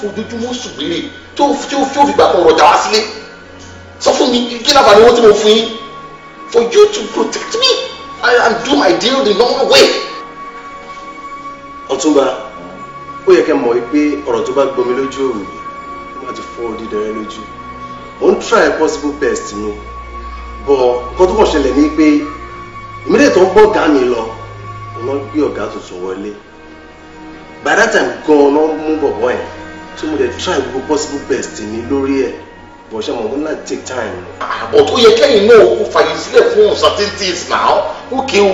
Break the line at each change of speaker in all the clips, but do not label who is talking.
fojoojúmọ́ sùgbìrì tí ó fi gbà kan rọjà wá sílé? Sọ fún mi, kí láǹfààní owó tí mo fún yín? For you to protect me and do my deal the normal way.
Ọ̀túnba, ó yẹ kẹ́ mọ̀ pé ọ̀rọ̀ tó bá gbomi lójú òwì ó máa ti fọ́ odídẹrẹ́ lójú. Mo ń try possible best mi, but nǹkan tó kàn ṣẹlẹ̀ ni pé ìmílẹ̀ tó ń gbọ́ ọ̀gá mi lọ, wọ́n gbé ọ̀gá tuntun wọlé. By that time gan-an náà mú bọ̀bọ̀ ẹ̀, so mo dey try gbogbo possible best mi lórí ẹ̀, but ṣe mo ní láti take time.
But ó yẹ kẹ́yìn náà kó fàyè sílẹ̀ fún uncertainties now. Okay o,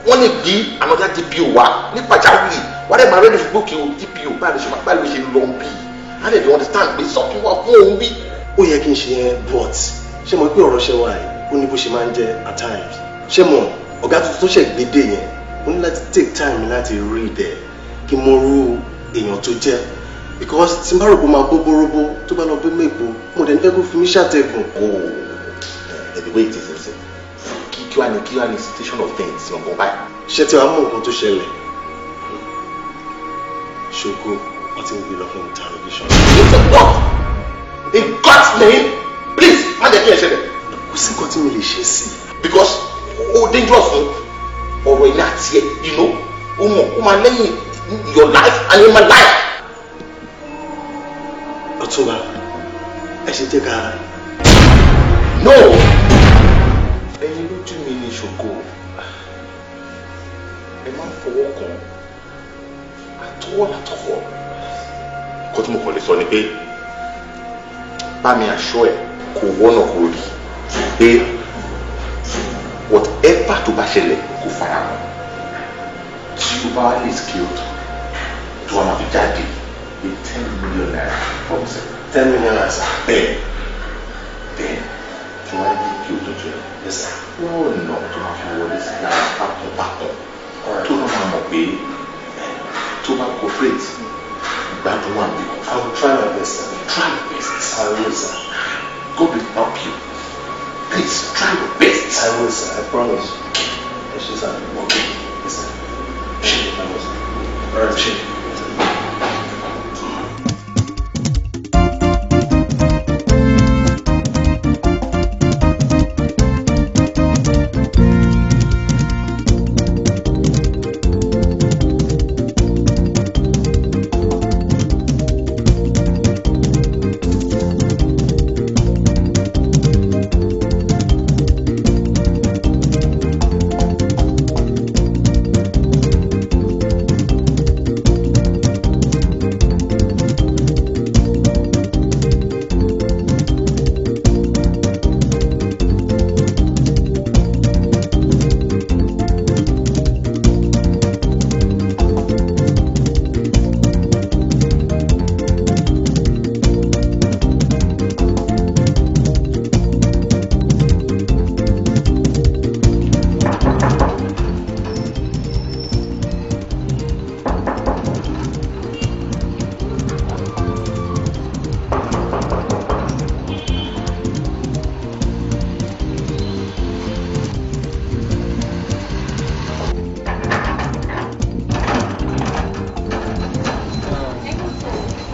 wọ́n lè gbé another DPO wá ní pàjáwìrì, wọ́n dẹ̀ máa ready fún gòkè o DPO báyìí ló ṣe máa báyìí ló ṣe lọ bí. A lè dey understand pé sọ́kún wà fún òun bí.
Ó yẹ kí n ṣe yẹn, but ṣé mo pé ọ̀rọ̀ ṣe wà yìí ó ní bó ṣe máa ń jẹ́ at times. Ṣé mo ọ̀gá tuntun tó ṣẹ̀ gbé dé yẹn, mo ní láti take time láti read ẹ̀ kí mo rú èèyàn tó jẹ́, because tí n bá rò pé ó máa bó bóróbó tó bá lọ bí mẹ́kọ̀ọ́, mo dẹ̀ ní fẹ́ kó fi mí ṣàtẹ̀gùn.
Oh, the way it is nsìn, kí wàá ní situation of things gbọ̀ngàn báyìí?
Ṣé tí wàá mọ nǹkan tó ṣẹlẹ̀? Ṣògo, wọ́n ti ń gbé lọ fún interrogation.
It's a what? In God's name, please má jẹ́ kí ẹ ṣẹlẹ̀.
Kò sí nǹkan tí mi lè ṣe sí i.
Because ó dangerous fún ọ̀rọ̀ ilé àti ẹ̀, ó mọ̀ ó máa lẹ́yìn your life and in my life.
Ọ̀túnba, ẹ ṣe jẹ́ ká.
No, ẹyin lójú mi ni ṣògo, ẹ má fọwọ́ kàn àtọwọ́ látọwọ́. Nǹkan tí mo kàn lè sọ ni pé bá mi aṣọ ẹ kò wọ́nà kò rí pé whatever tó bá ṣẹlẹ̀ kò fara mọ́, tí o bá lè skilled tó wà máa fi jáde pé ₦10 million promise.
₦10 million, sir.
Bẹ́ẹ̀ bẹ́ẹ̀, tí wọ́n á ní kí o tó jẹ
Yes, sir.
wọ́n ọ̀nà tó máa fi wọlé sí lára bákan tó náà máa mọ̀ pé tó bá cooperate, ìgbádùn wà níbi kan.
I will try my best, sir.
Try your best.
I will, sir.
God will help you. Please try your best.
I will, sir. I promise. Ẹ ṣé, sir.
Okay.
Yes, sir.
Ṣe.
I will, sir. All right.
Ṣe.
Yes, sir.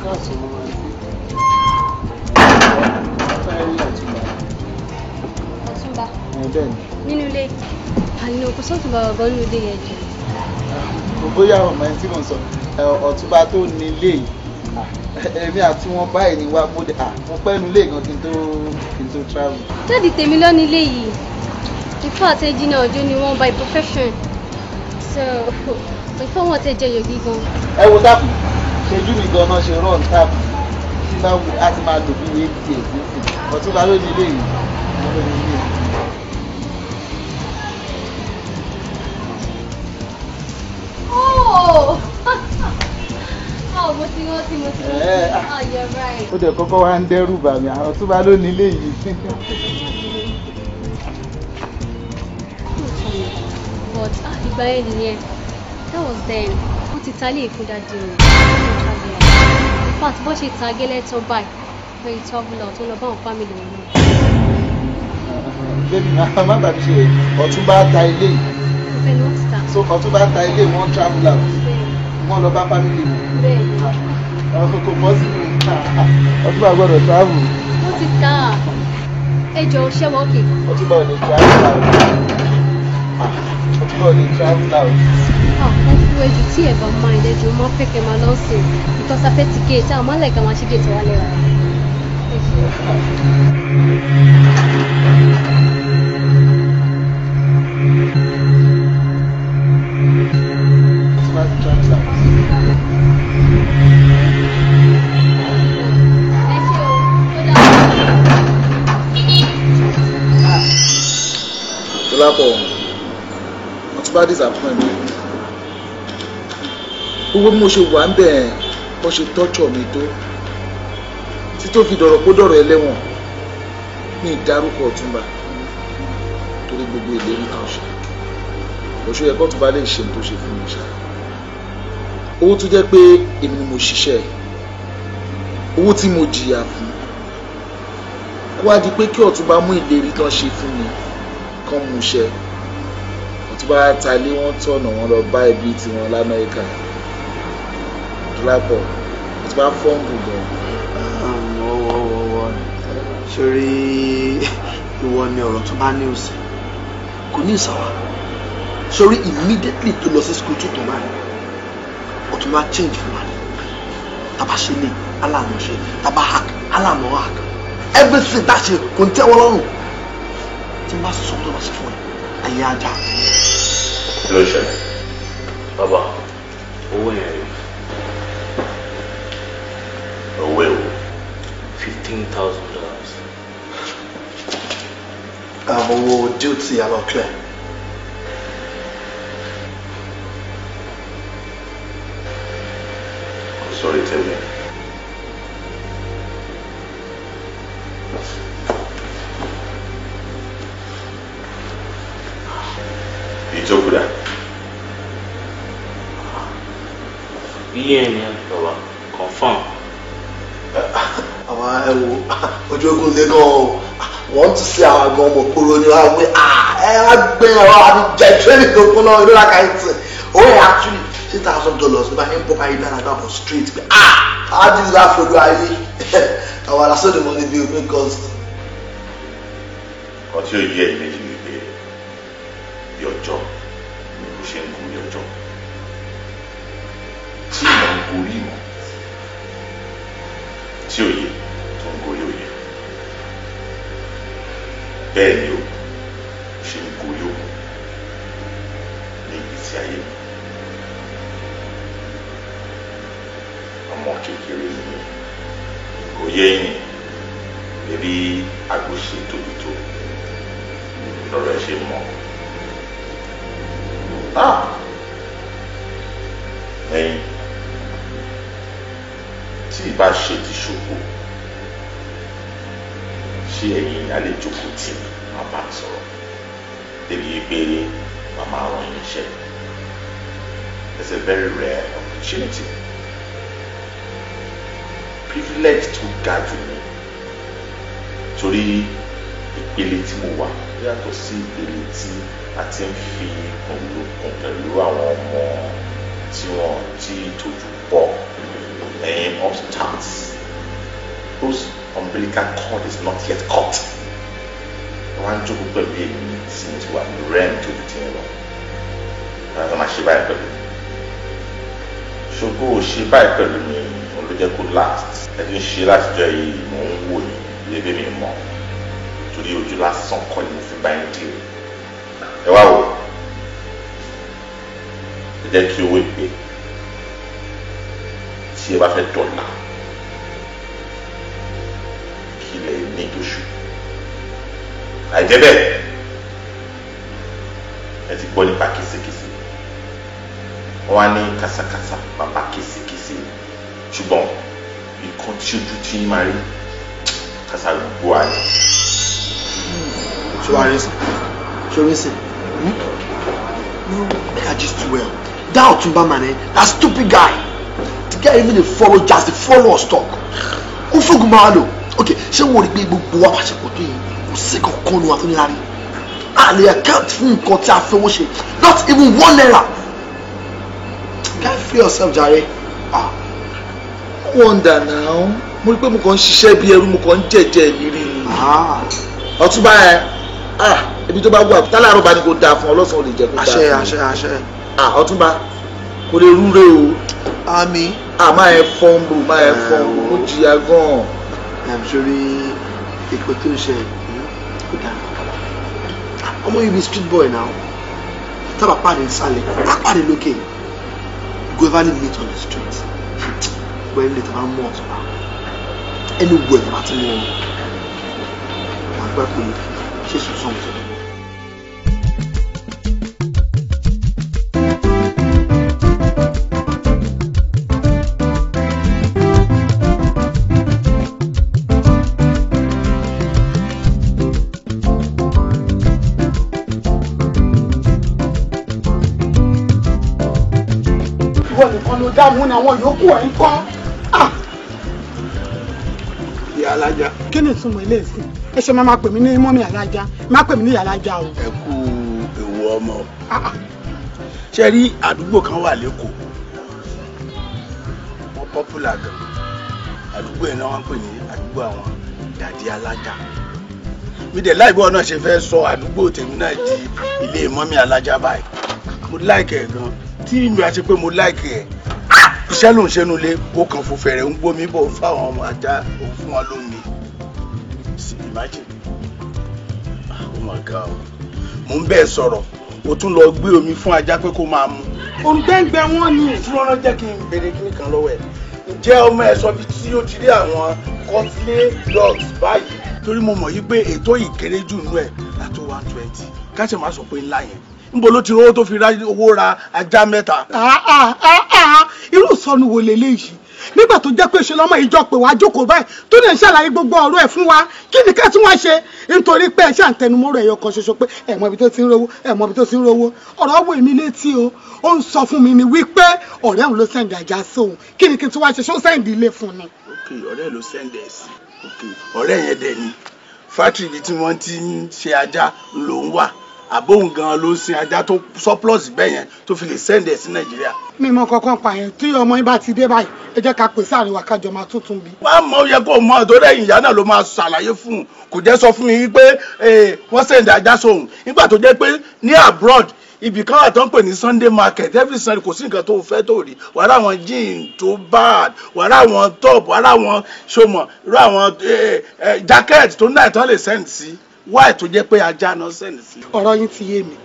Káàsán, mo máa ń gbé fẹ́ rí ọ̀túnba.
Ọ̀túnba?
Ẹ bẹ́ẹ̀ ni.
Nínú ilé àná, kò sọ́túnba ọ̀gán nínú ilé yẹn jù.
Kò bóyá ọmọ ẹni tí mò ń sọ ẹ, ọ̀túnba tó ní ilé yìí. Ah, èmi àti wọn báyìí ni wá mo dé. Ah, mo pẹ́ nu ilé gan kí n tó travel.
Daddy tèmi ló ní ilé yìí. In fact, engineer ọjọ́ ni wọ́n by profession, so ìfẹ́ wọn tẹ jẹyọ gígan.
Ẹ wo tap, ṣojú mi gan-an ṣe run tap tí bá wù á ti máa lò bí 8 years nísìn. Ọ̀túnba ló ní ilé yìí, wọ́n ló ní ilé yìí.
Oh, mo ti rántí, mo ti rántí.
Eh,
Oh, you're right.
Ó dẹ̀ kọ́kọ́ wá ń dẹ́rù bà mí. Àwọn ọ̀túnba ló ní ilé yìí.
But ah, ìgbà yẹn nìyẹn, that was then. Wọ́n ti ta ilé ìfún daddy o. In fact, bó ṣe ta gẹ́lẹ́ tán báyìí, wọ́n ti travel out, wọ́n lọ bá àwọn family wọn náà.
Baby, má bàbí ṣe, ọ̀túnba ta ilé yìí?
Bẹ́ẹ̀ ni, wọ́n ti ta.
So ọ̀túnba ta ilé, wọ́n travel out,
Bẹ́ẹ̀.
Wọ́n lọ bá family wọn.
Bẹ́ẹ̀ ni.
Kò possible. Ọtúnba gbọ́dọ̀ travel.
Wọ́n ti ta ẹ jọ ṣẹ́wọ́ òkè.
Ọtúnba ò lè travel out. Ọtúnba ò lè travel out.
Wọ́n fún ẹjù tí ẹ̀ bá máa ẹ̀dẹ́jú mọ́ fẹ́ kẹ́ máa lọ sí because a fẹ́ ti gate àwọn máa lẹ̀ka máa ṣí gate wálé rà.
Ọtúnba ti travel out. Dọ́lápọ̀, Ọtúnba disappoint mi. Gbogbo bí mo ṣe wà ń bẹ̀ bó ṣe tọ́jọ̀ mi tó tí tó fi dọ̀rọ̀ kó dọ̀rọ̀ ẹlẹ́wọ̀n ní ìdárúkọ Ọ̀túnba torí gbogbo ìlérí tó ṣe. Òṣù yẹ kọ́túnba lè ṣe tó ṣe fún mi ṣá. Owó tó jẹ́ pé èmi ni mo ṣiṣẹ́, owó tí mo jìyà fún, kó wá di pé kí Ọ̀túnba mú ìlérí tán ṣe fún mi kán mú ṣẹ. Ọ̀túnba ta ilé wọn tọ̀nà wọn lọ bá ẹbí tiwọn l'Amẹ́ríkà. Dọ́lápọ̀, Ọ̀túnba fọ́ǹbù gan.
Ọwọ́ sórí ìwọ ni ọ̀rọ̀ tó bá ní òsì kò ní ìsàwà. Sórí immediately tó lọ sí school tó tó máa ní Ọ̀túnba change fún wa ni. Tàbá ṣe lè aláàmọ̀ ṣe, tàbá hack aláàmọ̀ hack, everything tá a ṣe kò ń tẹ́wọ́ lọ́rùn. Tí n bá sọ tó bá ṣe fún ẹ, ayé ajá.
Kí ló ṣẹlẹ̀?
Bàbá, owó yẹn rè.
Owó èwo?
$15,000.
Owó duty àlọ́ clear.
Kò sórí tẹ́lẹ̀. Ìjókòó dà.
Iye ẹ̀ ni bàbá, confirm.
Àwọn ẹ wo ojú ogun lé gan o, wọ́n ti ṣe àwọn àgbọn ọmọ kúrò ní wàá wí ẹ wá gbé ẹ wá ní jẹ training tó kún náà ìlú àkàìtì. Owó yẹn actually $6,000 nígbà yẹn ń bọ́ báyìí dára dára straight pé ah how do you laugh for ayé àwọn aláṣọ the money bill make us.
Kan tí ó yé ẹ̀yin méjì ni pé bí ọjọ́ ni mo ṣe ń gorí ọjọ́, tí ìmọ̀ ń gorí ìmọ̀, tí òye tó ń gorí òye, bẹ́ẹ̀ ni o ṣe ń gorí òkun ní ìgbésí ayé mi. Ọmọ kékeré ni mí, kò yé yín bébí àgbo ṣe tóbi tó lọ́rọ̀ ẹ ṣe mọ́. Ẹ̀yin tí ìbá ṣe ti ṣògo, ṣé ẹ̀yin á lè jókòó tì mí máa bá mi sọ̀rọ̀ débi pé màmá ràn yín iṣẹ́? It's a very rare opportunity, privilege tó ga jù ní, torí ìpele tí mo wà yàtọ̀ sí ìpele tí a ti ń fi kùnlùkùn pẹ̀lú àwọn ọmọ tí wọ́n ti tójú bọ̀. Ẹ̀yin upstarts whose umbilical cord is not yet cut, wọ́n á jókòó pẹ̀lú èmi tí mo ti wà ní rem tójú ti ń lọ. Wọ́n á máa ṣe báyìí pẹ̀lú mi. Ṣògo ò ṣe báyìí pẹ̀lú mi, òun ló jẹ́ kó last. Ẹ ti ń ṣe látijọ́ yìí, mò ń wò yín lébé mi mọ̀, torí ojú lásán kọ́ ni mo fi bá yín dìrò. Ẹ wá wò, ẹ jẹ́ kí owó ìpè tí ẹ bá fẹ́ dọ̀là kí ilẹ̀ ní ìdóṣù. Àìjẹ́ bẹ́ẹ̀, ẹ ti gbọ́ nípa kìsìkìsì, wọ́n á ní kàsàkàsà bàbá kìsìkìsì, ṣùgbọ́n nǹkan tí ojú tí ń máa rí kàsà gbogbo àyè.
Ṣé wàá rí sìn? Ṣé orí sìn? No, make I gist you well. That Otunba man, that stupid guy. The guy even dey follow jazz, dey follow us talk. Ó fógun máa lò. Ok, ṣé wọ́n rí pé gbogbo wa pàṣẹ pọ̀ tó yìí kò sí kankan nu wa tó ní lárí? A lè account fún nǹkan tí a fẹ́ wọ́n ṣe. Not even ₦1. Guy, free yourself, jare. Ah.
No wonder now. Mo rí pé mo kàn ń ṣiṣẹ́ bí ẹrú, mo kàn ń jẹ̀jẹ̀ ìrírí ni. Ọ̀túnba ẹ, ibi tó bá wà, tálárò bá ní kó dáa fún ọlọ́sàn ò lè jẹ́ kó dáa fún.
Àṣẹ àṣẹ àṣẹ.
Ọ̀túnba kò lè rúre o.
Àmín.
Máa ẹ fọ́nbù, máa ẹ fọ́nbù, mo jìyà gan-an.
Sórí ipò tó ń ṣe kó dáa. Ọmọ yìí be street boy now. Tábà pàdé nsàlẹ̀, tá pàdé lókè. Go ever meet on the street. Wẹ́n lè tàbá mú Ọ̀túnba. Anywhere tàbá ti mú ọ. Wàá gbà pé ṣé sùn sọ̀rọ̀ sọ̀rọ̀.
Dààmú ni àwọn yòókù ẹ̀ ń kọ́.
Ìyá alájà.
Kí ni ìtumọ̀ ilé ìsìn? Ẹ ṣe máa pè mí ní mọ́mí alájà, máa pè mí ní ìyá alájà o.
Ẹ kú ewu ọmọ. Ṣé rí àdúgbò kan wà lẹ́kọ̀ọ́? Wọ́n pọ́pùlà gan. Àdúgbò yẹn náà wọ́n ń pè ní àdúgbò àwọn dàdí alájà. Mi dẹ̀ láì bọ́ náà ṣe fẹ́ sọ àdúgbò tèmi náà di ilé mọ́mí alájà báyìí. Mo láìkẹ̀ gan. Tí mi àti pé mo láìkẹ̀ ẹ̀. Iṣẹ́ ló ń ṣe nulẹ̀, ó kàn fò fẹ̀rẹ̀ ń gbómi bọ̀ fáwọn ọmọ ajá, ó fún wọn lómi. Imagine. Oh my God. Mo ń bẹ́ẹ̀ sọ̀rọ̀, o tún lọ gbé omi fún ajá pé kó máa mu.
Òǹgbẹ́ngbẹ́ wọn ni.
Tí wọ́n jẹ́ kí n béèrè kíní kan lọ́wọ́ ẹ̀. Ǹjẹ́ ọmọ ẹ̀ sọ bí tí ó ti rí àwọn costly dogs báyìí? Torí mo mọ̀ yí pé ètò ìkéré jù nú ẹ̀ látó 120. Káṣẹ̀ máa sọ pé ńlá yẹn. Níbo ló ti rówó tó fi owó ra ajá mẹ́ta.
Irú ìsọnù wo leléyìí? Nígbà tó jẹ́ pé ṣe lọ́mọ ìjọ pé wàá jókòó báyìí tó lè ṣàlàyé gbogbo ọ̀rọ̀ ẹ̀ fún wa, kí ni ká tún wá ṣe? Nítorí pé ẹ ṣáà ń tẹnumọ́rọ̀ ẹ̀yọ kan ṣoṣo pé ẹ̀ mọ ibi tó ti ń rówó, ẹ̀ mọ ibi tó ti ń rówó. Ọ̀rọ̀ wo èmi létí o, ó ń sọ fún mi ni wípé ọ̀rẹ́ òun ló sẹ́ǹdì ajá sóhun. Kí ni kí n tún wá ṣe? Ṣó sẹ́ǹdì ilé fún ni?
Ok, ọ̀rẹ́ ló sẹ́ǹdì ẹ̀ sí. Ok, ọ̀rẹ́ yẹn dẹ̀ ni fátìrì ibi tí wọ́n ti ń ṣe ajá ló ń wà. Àbóhùn gan ló sin ajá tó surplus bẹ́ẹ̀ yẹn tó fi lè send ẹ̀ sí Nàìjíríà.
Mi mọ kankan pa yẹn tí ọmọ yín bá ti dé báyìí, ẹ jẹ́ ká pè sáàrin wa kájọ máa tuntun bí.
Wàá mọ ó yẹ kó mọ tó dẹ́yìn ìyá náà ló máa ṣàlàyé fún un, kò jẹ́ sọ fún mi wípé wọ́n send ajá sóhun nígbà tó jẹ́ pé ní abroad ibì kan wà tó ń pè ní Sunday market, every Sunday kò sí nǹkan tó fẹ́ tó rí, wàrà àwọn jean tó bad, wàrà àwọn top, wàrà àwọn ṣomọ, irú àwọn jacket tó náà tán lè send sí. Why tó jẹ́ pé ajá náà send sí.
Ọ̀rọ̀ yín ti yé mi.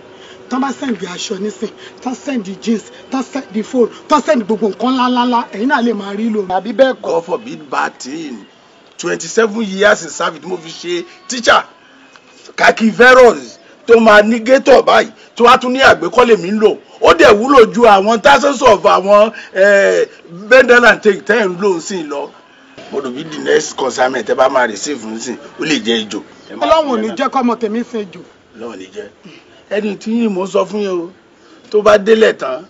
Tán bá sẹ́ǹdì aṣọ nísìn, tán sẹ́ǹdì jeans, tán sẹ́ǹdì phone, tán sẹ́ǹdì gbogbo nǹkan ńláńláńlá, ẹ̀yin náà lè máa rí lò. Àbí bẹ́ẹ̀ kọ́.
God forbid bad thing. 27 years in service mo fi ṣe teacher. Kàkí veros tó máa ní gétọ̀ báyìí tó wá tún ní àgbékọ́lé mi ń lò. Ó dẹ̀ wúlò ju àwọn thousands of àwọn bendel and take ten ń lò sí lọ. Mo rò bí the next consignment ẹ bá máa receive nísìn, ó lè jẹ́ ejò.
Ọlọ́run ò ní jẹ́ kọ́mọ tèmi sin ejò.
Ọlọ́run ò ní jẹ́. Ẹni tí yín mò ń sọ fún yín o, tó bá délẹ̀ tán,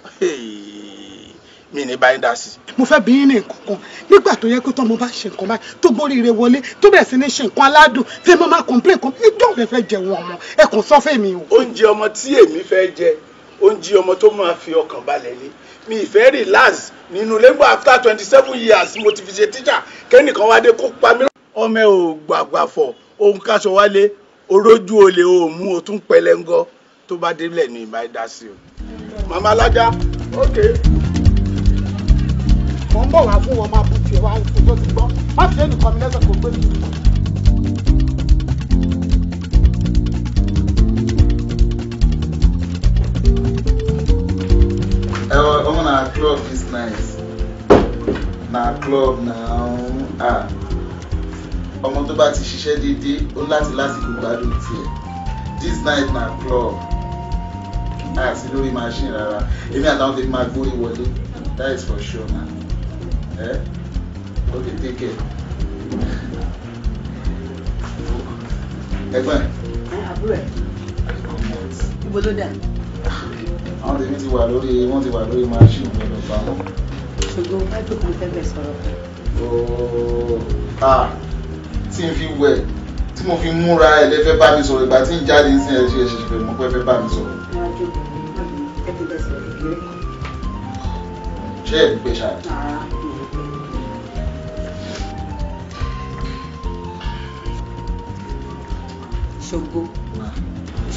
mi ní báyìí dá sí.
Mo fẹ́ bí yín ní nǹkan kan nígbà tó yẹ kó tọ́ mo bá ṣe nǹkan báyìí tó gbóríire wọlé tó bẹ̀rẹ̀ sí ní ṣe nǹkan aládùn tí mo máa complain kan ìjọ rẹ fẹ́ jẹun ọmọ ẹ kàn sọ fún mi o.
Oúnjẹ ọmọ tí èmi fẹ́ jẹ, oúnjẹ ọmọ tó máa fi ọkàn balẹ̀ ni. Mi ìfẹ́ relax nínú lẹ́gbọ̀n after 27 years mo ti fi ṣe teacher kẹ́nìkan wá dé kó pa mí. Ọmọ ẹ ò gbàgbàfọ̀, òun káṣọ wálé, orójú olè ò mú o tún pẹlẹngọ tó bá délẹ̀ ní ìbá dá sí o. Màmá alájà, ok.
Mo ń bọ̀ wá fún wọn máa bu tiẹ̀ wá tó ti gbọ́, má fi ẹnìkan mi lẹ́sẹ̀ kó gbé mi.
Ọmọ na club is nice. Na club now. Ọmọ tó bá ti ṣiṣẹ́ déédéé, ó láti lásìkò gbádùn tiẹ̀. This night na club. Àti lórí machine rárá. Èmi àtàwọn tèmi máa gbórí wọlé. That is for sure na. Eh? Okay, take care. Ẹ̀gbọ́n ẹ̀.
Àbúrò ẹ̀. Ibo ló dà?
Àwọn tèmi ti wà lórí, wọ́n ti wà lórí machine gbọ́dọ̀ bá wọn.
Ṣùgbọ́n fẹ́ tó kún fẹ́ bẹ̀ sọ̀rọ̀.
Ooo, tí n fi wẹ̀, tí mo fi múra ẹ̀ lẹ́fẹ́ bá mi sọ̀rọ̀ ìgbà tí n jáde ń sìn ẹ̀ ṣe ṣẹ̀ṣẹ̀ mọ̀ pé fẹ́ bá mi sọ̀rọ̀. Ṣé ẹ̀ gbé ṣáà?
Ṣògo.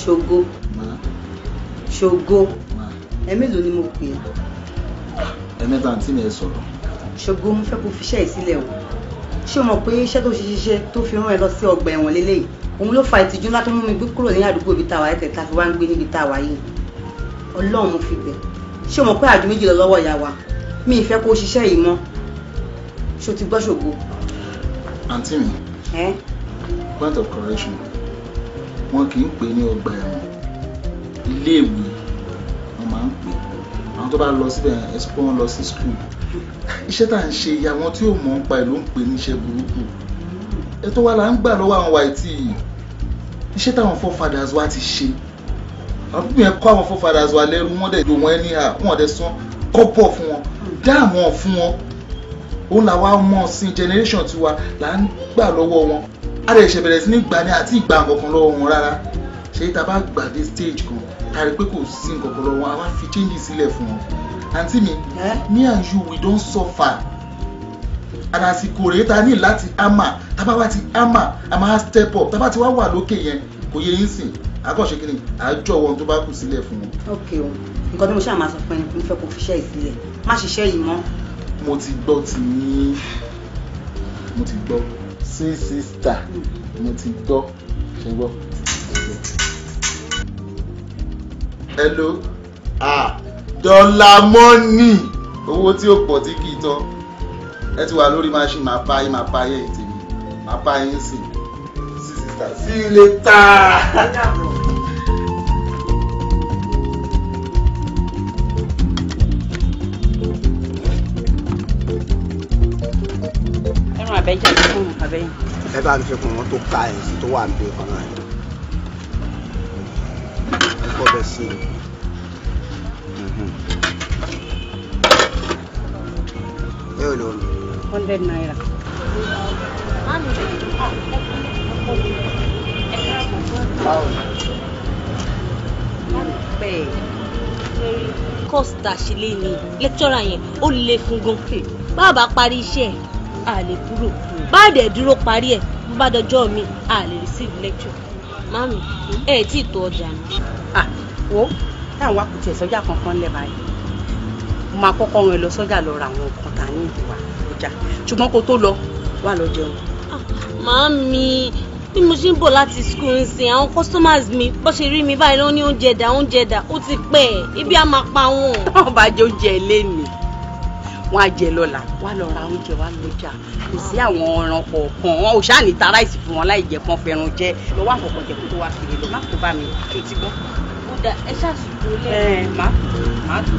Ṣògo. Ṣògo. Ẹ mélòó ni mo pè é?
Ẹ̀mẹ́ta àǹtí mi ẹ sọ̀rọ̀.
Ṣògo, mo fẹ́ kó fi iṣẹ́ yìí sílẹ̀ o. Ṣé o mọ̀ pé iṣẹ́ tó ṣe ṣiṣẹ́ tó fi rán ẹ lọ sí ọgbà ẹ̀wọ̀n lélẹ́yìí? Òun ló fa ìtìjú ńlá tó mú mi gbé kúrò ní àdúgbò ibi tá a wà ẹ̀tẹ̀ tá a fi wá ń gbé níbi tá a wà yìí. Ọlọ́run mo fi bẹ̀. Ṣé o mọ̀ pé àjù méjì lọ lọ́wọ́ ìyá wa? Mi ì fẹ́ kó ṣiṣẹ́ yìí mọ́. Ṣé o ti gbọ́ Ṣògo?
Àǹtí mi, point of correction, wọn kì í pè ní ọgbà ẹ̀wọ̀n, iléèwé wọn máa ń pè. Àwọn tó bá lọ síbẹ̀ ẹ sọ pé wọ́n lọ sí school. Iṣẹ́ tá à ń ṣe ìyá wọn tí ò mọ̀ ń pa ẹ̀ ló ń pè ní iṣẹ́ burúkú. Ètò wa là ń gbà lọ́wọ́ àwọn wàìtì yìí. Iṣẹ́ táwọn forefathers wa ti ṣe. Àwọn pípín yẹn kọ́ àwọn forefathers wa lẹ́rú, wọ́n dẹ̀ lò wọ́n anyhow, wọ́n dẹ̀ san kọ́bọ̀ fún wọn, dáàmú fún wọn. Òun làwa ọmọ sin generation tiwa là ń gbà lọ́wọ́ wọn. A lè ṣe bẹ̀rẹ̀ sí ní gbà ní àti ìgbà nǹkan lọ́wọ́ wọn rárá. Ṣé tá a bá gbà dé stage kan, tá a rí pé kò sí nǹkan kan lọ́wọ́ wọn, a wá fi changes sílẹ̀ fún wọn. Àǹtí mi, me and you, we don suffer. And àsìkò rèé ta ní láti hammer, tá a bá wá ti hammer, a máa step up, tá a bá ti wá wà lókè yẹn, kò yẹ yín sìn, àkànṣe kí ni, àjọ wọn tó bá kù sílẹ̀ fún wọn.
Ok o, nǹkan tí mo ṣáà máa sọ fún ẹ ni mo fẹ́ kó fi iṣẹ́ yìí sílẹ̀, má ṣiṣẹ́ yìí mọ́.
Mo ti gbọ́ ti yín, mo ti gbọ́ sí sísítà, mo ti gbọ́, ṣe gbọ́. Hello, ah, dọ́là mọ́nì, owó tí ó pọ̀ tí kì í tán. Ẹ ti wà lórí machine, máa pa yín, máa pa yín èyí tèmi, máa pa yín sí. Sí sísítà, see you later.
Ẹran àbẹ́jà ló fún àbẹ́yìn.
Ẹ bá mi fi kún wọn tó ká ẹ̀ sí tó wà níbi kan náà. Ẹ kọ́ bẹ sí i. Ẹ ò lọ.
100 naira.
Course tá a ṣe lé ní lecturer yẹn ó le fún gan. Bá a bá parí iṣẹ́ ẹ̀, a lè kúrò. Bá a dẹ̀ dúró parí ẹ̀, bó bá dọjọ́ mi, a lè receive lecture. Mami, ẹ tí ì tó ọjà mi.
Ah, wo táwọn akùtì ẹ̀ sọ́jà kankan lẹ̀ báyìí. Mo máa kọ́kọ́ rán ẹ lọ sọ́jà lọ ra àwọn nǹkan tá a ní ìdíwà ọjà. Ṣùgbọ́n kó tó lọ, wà lọ jẹun.
Màámi, bí mo ṣe ń bọ̀ láti school ń sìn, àwọn customers mi bó ṣe rí mi báyìí ló ní oúnjẹ dà, oúnjẹ dà, ó ti pẹ́, ibi á máa pa wọ́n.
Táwọn bá jẹ oúnjẹ ilé mi, wọ́n á jẹ lọ́la, wá lọ ra oúnjẹ wá lọ́jà. Kò sí àwọn ẹran kọ̀ọ̀kan, wọn ò ṣáà ní ta ráìsì fún wọn láì jẹ pọ́n fẹ́ràn jẹ. Lọ wá àkọ́kọ́ jẹ kó tó wá kiri lọ, má kó bá mi, ṣó ti gbọ́.
Ó dà, ẹ ṣàṣùkú lẹ́yìn.
Ẹ má má tó.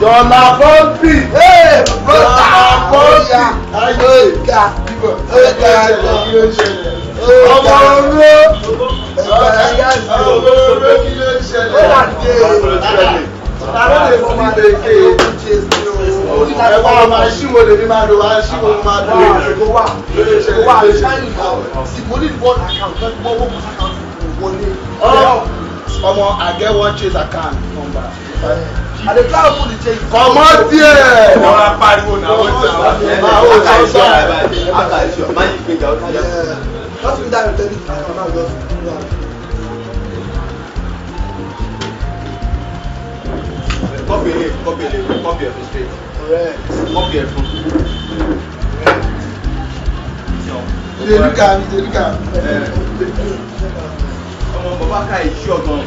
Dọ́là pọ́ǹpì. Dọ́là pọ́ǹpì. Ayé ìka. Ọ̀gá ọmọ oró. Ọmọ oró kí ló ń ṣẹlẹ̀? Tàbí lè fún mi lè ké. Ẹ wá máa ṣíwò lè ní máa lò wá ṣíwò máa lò.
Wà wà wọlé.
Ọmọ I get one chase account number.
I dey try open the change.
Comot there.
Wọ́n á pariwo náà wọ́n ti àwọn
Just be that your debit account now just do am.
Copy it, copy it, copy it straight.
Correct.
Copy it fún.
You dey look am, you dey look am.
Ọmọ bàbá ká ìṣú ọ̀gàn.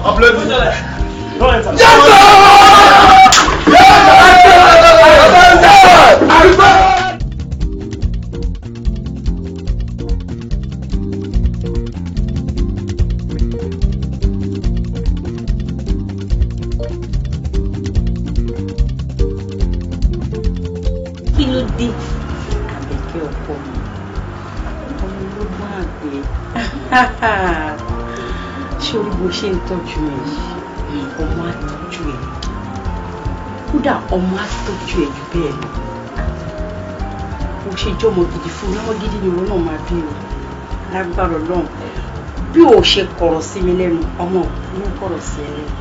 Upload it.
Yes, sir! Yes, sir!
Kí ló dé
Ṣé orí bó ṣe ń tọ́jú mi yìí, ọmọ á tọ́jú ẹ, kódà ọmọ á tọ́jú ẹ jù bẹ́ẹ̀ lọ. Bó ṣe jọmọ gidi fún mi, ọmọ gidi ni ìwọ náà máa bí o, lágbára Ọlọ́run. Bí o ṣe kọ̀rọ̀ sí mi lẹ́nu, ọmọ ní kọ̀rọ̀ sí ẹ lẹ́nu.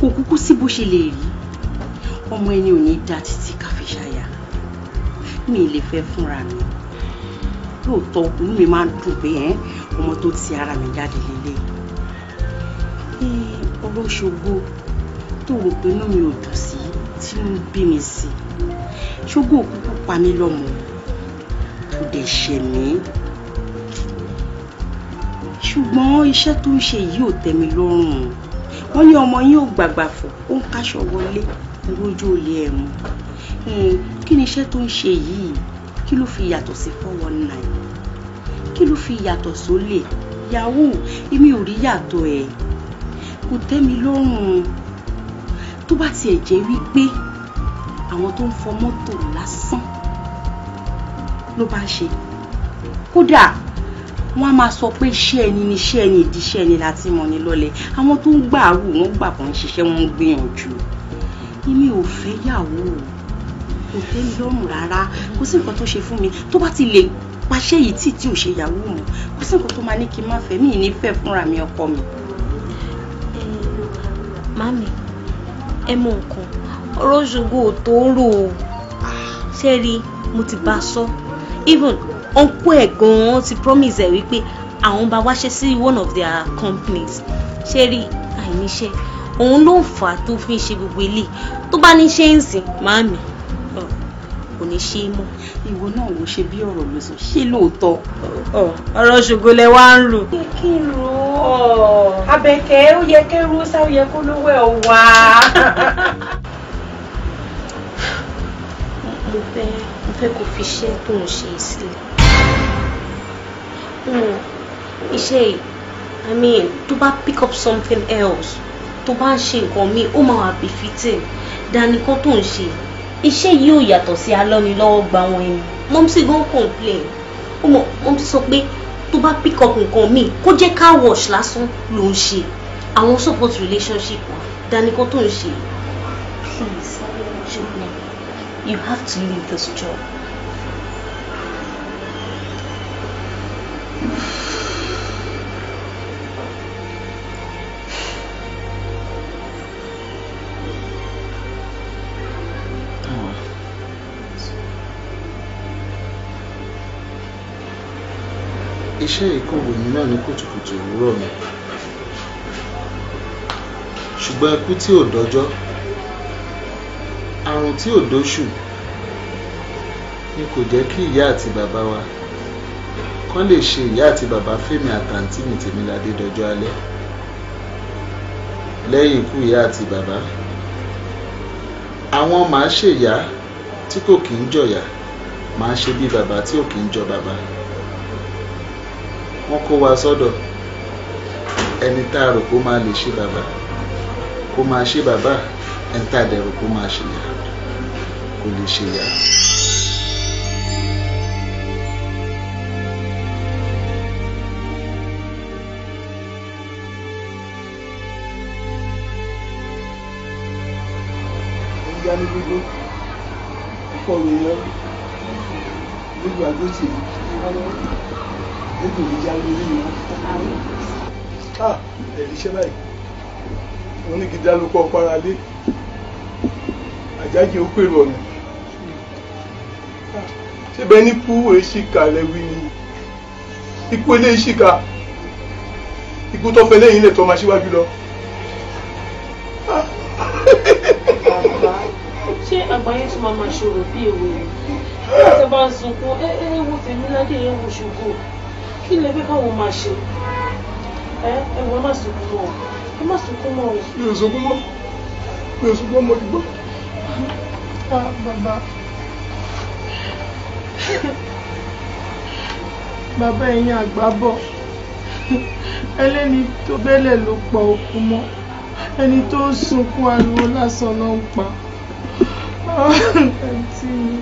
Kò kúkú sí bó ṣe lè rí, ọmọ ẹni ò ní da títí ká fi ṣàyà. Mi lè fẹ́ fúnra mi lóòótọ́, inú mi máa ń dùn pé ọmọ tó ti ara mi jáde lélẹ̀. Ọ̀rọ̀ Ṣògo tó rò pé inú mi ò dùn sí tí ń bí mi sí, Ṣògo kúkú pa mí lọ́mọ, kò dẹ̀ ṣẹ̀ mí, ṣùgbọ́n iṣẹ́ tó ń ṣe yìí ò tẹ́ mi lọ́rùn. Wọ́n ní ọmọ yín ò gbàgbà fọ̀, ó ń káṣọ wọlé lójú olè ẹ̀ mú. Kí ni iṣẹ́ tó ń ṣe yìí? Kí ló fi yàtọ̀ sí 419? Kí ló fi yàtọ̀ sólè yahoo? Èmi ò rí yàtọ̀ ẹ̀, kò tẹ́ mi lọ́rùn. Tó bá tiẹ̀ jẹ́ wípé àwọn tó ń fọ mọ́tò lásán ló bá ń ṣe, kódà wọ́n á máa sọ pé iṣẹ́ ẹni ni iṣẹ́ ẹni, ìdí iṣẹ́ ẹni láti mọ̀ ní lọ́lẹ̀. Àwọn tó ń gbà wù wọ́n gbà kàn ń ṣiṣẹ́, wọ́n ń gbìyànjú. Èmi ò fẹ́ yàwó, kò tẹ́ mi lọ́rùn rárá. Kò sí nǹkan tó ṣe fún mi tó bá ti lè paṣẹ́ yìí tí ò ṣe yàwó mọ́. Kò sí nǹkan tó máa ní kí n má fẹ́, mi ì ní fẹ́ fúnra mi ọkọ mi.
Mami, ẹ mọ nǹkan, ọ̀rọ̀ Ṣògo ò tó rò ó. Ṣé rí, mo ti bá a sọ, even uncle ẹ̀ gan-an ti promise ẹ̀ wípé àwọn bá wáṣẹ́ sí one of their companies. Ṣé rí, àìníṣẹ́ òun ló ń fà á tó fi ń ṣe gbogbo ilé. Tó bá ní ṣe ń sìn, màámi kò ní ṣe é mọ́.
Ìwọ náà wò ṣe bí ọ̀rọ̀ ló sọ, ṣé lóòótọ́?
Ọ̀rọ̀ Ṣògo lẹ wá ń rò.
Kí n rò ó, Abẹ́kẹ́, ó yẹ kẹ́rú sá, ó yẹ kó lówó ẹ̀ wá.
Mo fẹ́ kó fi iṣẹ́ tó ń ṣe sílẹ̀. Iṣẹ́ yìí, I mean, tó bá pick up something else, tó bá ń ṣe nǹkan míì, ó máa wà befitting than nǹkan tó ń ṣe. Iṣẹ́ yìí ò yàtọ̀ sí alọ́nilọ́wọ́ gba wọn ẹni. Mọ́mísí gan complain. Mọ́mísí sọ pé tó bá pick up nǹkan míì, kó jẹ́ car wash lásán ló ń ṣe, àwọn support relationship wa than nǹkan tó ń ṣe. Please, ṣùgbọ́n you have to leave this job.
Iṣẹ́ ìkọ̀wé mi náà ní kùtùkùtù òwúrọ̀ mi, ṣùgbọ́n ikú tí ò dọ́jọ́, àrùn tí ò dóṣù ni kò jẹ́ kí ìyá àti bàbá wa kán lè ṣe ìyá àti bàbá Fẹ́mi àtàǹtí mi Tèmiládé dọjọ́ alẹ́. Lẹ́yìn ikú ìyá àti bàbá, àwọn màá ṣèyá tí kò kí ń jọ̀yà, màá ṣe bí bàbá tí ò kí ń jọ bàbá. Wọ́n kó wa sọ́dọ̀ ẹni tá a rò kó máa lè ṣe bàbá, kó máa ṣe bàbá, ẹni tá a dẹ̀ rò kó máa ṣe ìyá, kò lè ṣe ìyá.
Ìyá ní gbogbo ìkọlù yẹn nígbà tó ti nígbà ìjà lórí wọn. Ẹ̀rí iṣẹ́ báyìí, wọn ní gidi alùpùpù ọ̀pára lé àjájì ó pèrò ọ̀nà. Ṣé bẹ́ẹ̀ ní kú èsìkà lẹ́wí ni? Ikú eléyìí ṣìkà, ikú tó fẹ́ lẹ́yìn ilẹ̀ tó máa ṣíwájú lọ.
Bàbá, ṣé àgbáyé tún máa máa ṣòro bí èwe rẹ̀? Nígbà tí a bá ń sunkún, ẹ ẹ wo Tèmiládé, ẹ wo Ṣògo, kí lẹ fẹ́ káwọn máa ṣe? Ẹ ẹ wọ, ẹ má sunkún mọ́, ẹ má sunkún mọ́.
Mi ò sunkún mọ́, mi ò sunkún mọ́, mo ti gbọ́.
Bàbá, bàbá, ẹ̀yin àgbà bọ̀, ẹlẹ́ni tó bẹ́lẹ̀ ló pa òkú mọ́, ẹni tó ń sunkún ariwo lásán ló ń pa. Àǹtí mi,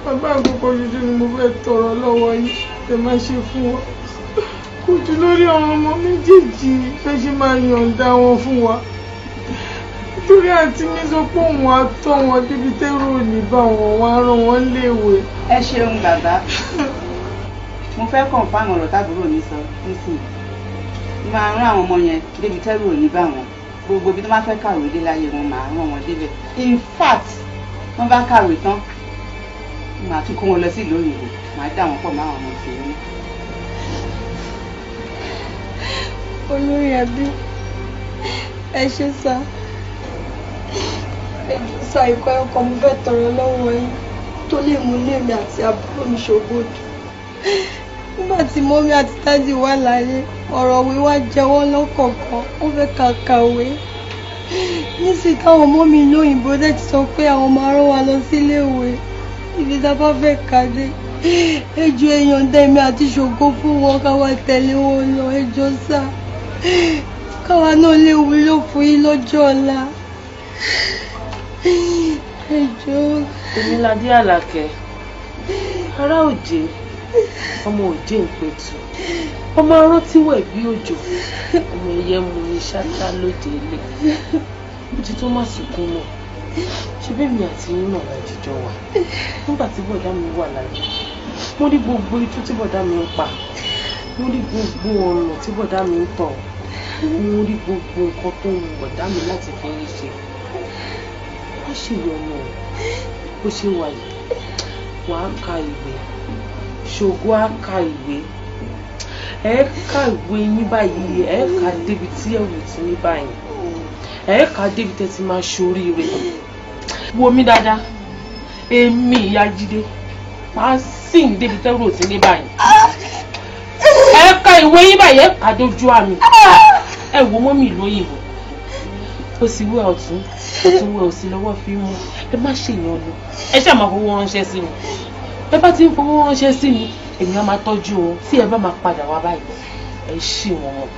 Bàbá àkọ́kọ́ ṣoṣo ni mo fẹ́ tọrọ lọ́wọ́ yín ẹ má ṣe fún wa. Kò jù lórí àwọn ọmọ méjèèjì fẹ́ ṣe máa yọ̀ǹda wọn fún wa. Nítorí àǹtí mi sọ pé òun á tọ́ wọn débi tẹ́rù ò ní bá wọn, wọn á rán wọn léèwé.
Ẹ ṣeun bàbá. Mo fẹ́ kọ̀ǹfàmù ọ̀rọ̀ tábúrò mi sọ nísìnyí. Mo máa rán àwọn ọmọ yẹn débi tẹ́rù ò ní bá wọn. Gbogbo ibi tó máa fẹ́ kàwé dé láyé wọn máa rán wọn débẹ̀. In fact, wọ́n bá kàwé tán, màá tún kó wọn lọ sí ìlú òyìnbó, màá dà wọ́n pọ̀ mọ́ àwọn ọmọ tèmi.
Olórí ẹbí, ẹ ṣé sá. Ẹ jọ̀ọ́ sá, ìkọ́ ẹ̀kọ́ mo fẹ́ tọrọ lọ́wọ́ yín tó lè mú ilé mi àti àbúrò mi ṣògbódù. Nígbà tí mọ́mí àti dádì wà láyé, ọ̀rọ̀ wíwá jẹ wọ́n lọ́kọ̀ọ̀kan, ó fẹ́ ká kàwé. Nísìnyí táwọn mọ́mí ìlú òyìnbó dẹ̀ ti sọ pé àwọn máa rán wa lọ síléèwé ibi tá a bá fẹ́ kàdé. Ẹ jọ̀ọ́ ẹ yọ̀ǹda èmi àti Ṣògo fún wọn ká wá tẹ̀lé wọn lọ, ẹ jọ̀ọ́ sá. Káwa náà lè wúlò fún yín lọ́jọ́ ọ̀la. Ẹ jọ̀ọ́.
Tèmiládé Àlàkẹ́, ará òjé, ọmọ òjé ìpẹ̀tù, ọmọ arán tí wẹ̀ bí òjò, ọmọ ẹyẹ mu ní ṣáṣá lóde ilé. Ó ti tó má sunkún mọ́. Ṣé bẹ́ẹ̀ mi àti yín náà la jíjọ wà? Nígbà tí bọ̀dá mi wà láyé, mo rí gbogbo itú tí bọ̀dá mi ń pa, mo rí gbogbo ọ̀nà tí bọ̀dá mi ń tọ̀, mo rí gbogbo nǹkan tó ń bọ̀dá mi láti fi yín ṣe. Má ṣe yọnu o, bó ṣe wà yìí, wàá ka ìwé, Ṣògo á ka ìwé, ẹ ka ìwé yín báyìí, ẹ ka débi tí ẹ̀wù ti ní báyìí, ẹ ka débi tẹ́ ti máa ṣoríire. Wo mi dáadáa, èmi ìyá Jídé, máa sìn débi tẹ́rù ti ní báyìí. Ẹ ka ìwé yín báyìí, ẹ kà dójú àmì. Ẹ wo mọ́mì ìlú òyìnbó, ó sì wé ọ̀tún, ọ̀tún wé òsì lọ́wọ́ fi mú. Ẹ má ṣèyànnu, ẹ ṣáà máa fowó ránṣẹ́ sí mi. Ẹ bá ti ń fowó ránṣẹ́ sí mi, èmi á máa tọ́jú wọn. Tí ẹ bá máa padà wá báyìí, ẹ ṣì wọ́n mọ̀,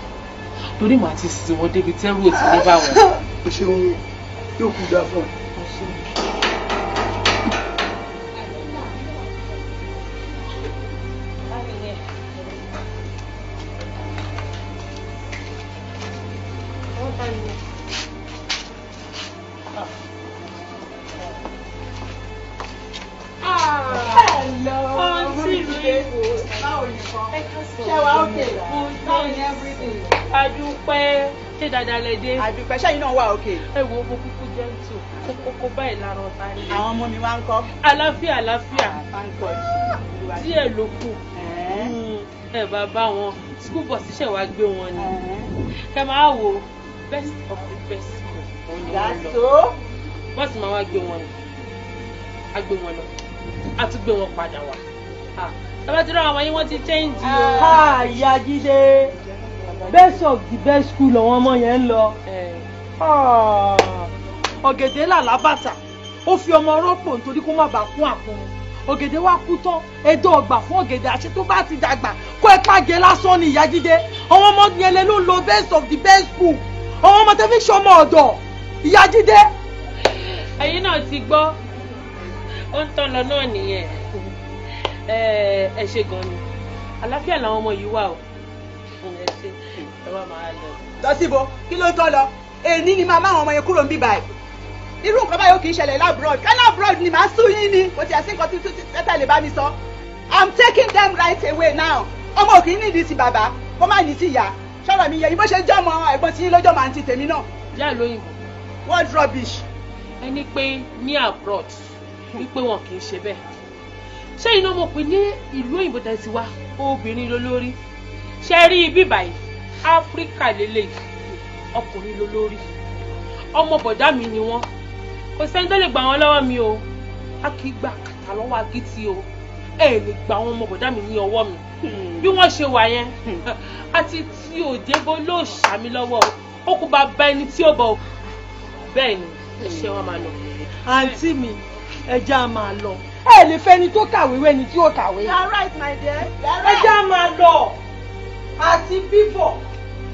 torí màá ti sìn wọ́n débi tẹ́rù ò ti ní bá wọn.
O ṣeun, yóò kú dáa fún ọ.
Adúpẹ́, ṣé dáadáa lẹ dé?
Àdúpẹ́, ṣẹ́yìn náà wà òkè.
Ẹ wo mo kúkú jẹ́ǹtù, kókókó báyìí lára ọ̀tá ni.
Àwọn ọmọ mi wá ń kọ́.
Àlàáfíà, àlàáfíà. Díẹ̀ ló kù. Ẹ bá bá wọn, school bus ṣẹ̀ wá gbé wọn ni. Kẹ máa wo best of the best school. Òun ni wọ́n lọ. Bọ́ọ̀sì máa wá gbé wọn ni. A gbé wọn lọ. A tún gbé wọn padà wá. Tọ́ba tí wọ́n yín wọ́n ti change o.
Ìyá Jídé, best of the best school làwọn ọmọ yẹn ń lọ. Ọ̀gẹ̀dẹ̀ là lábàtà, ó fi ọmọ rọ́pò nítorí kó má bàa kún àkún. Ọ̀gẹ̀dẹ̀ wá kú tán, ẹdọ ọgbà fún ọ̀gẹ̀dẹ̀ àṣẹ tó bá ti dàgbà kó ẹ pàgẹ́ lásán ni. Ìyá Jídé, àwọn ọmọ yẹn lè ló ń lọ best of the best school, àwọn ọmọ tẹ́ fi ṣọmọ ọ̀dọ̀. Ìyá Jídé.
Ẹ̀yin náà ti gbọ́, ó ń tán lọ náà nìyẹn. Ẹ ṣe gan ni, àlàáfíà làwọn ọmọ yìí wà o. Ẹ ṣe, ẹ wá máa lọ.
Lọ síbo, kí ló ń tọ́ lọ? Èní ni màá máwọn ọmọ yẹn kúrò ń bí báyìí. Irú nǹkan báyìí ó kì í ṣẹlẹ̀ lábúrọ̀d. Ká lábúrọ̀d ni màá sún yín ni, kò tiẹ̀ sí nǹkan tuntun tẹ́tẹ́ lè bá mi sọ. I'm taking them right away now. Ọmọ ò kì í nídìí ti bàbá, kó má ní ti ìyá. Ṣọ́rọ̀ mi yẹ yín bó ṣe jọ́mọ ẹ̀gbọ́n tí yín lọ́jọ́ màá ti tèmi náà.
Ìyá lóyìnbó.
What rubbish.
Ẹni pé ní abroad wípé wọn kì í ṣe bẹ́ẹ̀. Ṣé iná mo pè ní ìlú òyìnbó tẹ́ ti wá, obìnrin lólórí. Ṣe rí ibi báyìí, Áfíríkà lélẹ̀, ọkùnrin lólórí. Ọmọ bọ̀dá mi ni wọ́n. Kò sẹ́ni tó lè gbà wọ́n lọ́wọ́ mi o. A kì í gba kàtà lọ́wọ́ akitì o. Ẹ lè gba àwọn ọmọ bọ̀dá mi ní ọwọ́ mi. Bí wọ́n ṣe wà yẹn, àti tí òdebó ló ṣàmì lọ́wọ́ o. Ó kú bá bá ẹni tí ó bọ̀ o. Bẹ́ẹ̀ ni, ẹ ṣe wọn máa lọ.
Àǹtí mi, ẹ já máa lọ. Ẹ lè fẹ́ ẹni tó kàwé wẹ́ni tí ó kàwé.
You are right, my dear. You are
Ẹ
right.
já máa lọ. Àti bíbọ̀,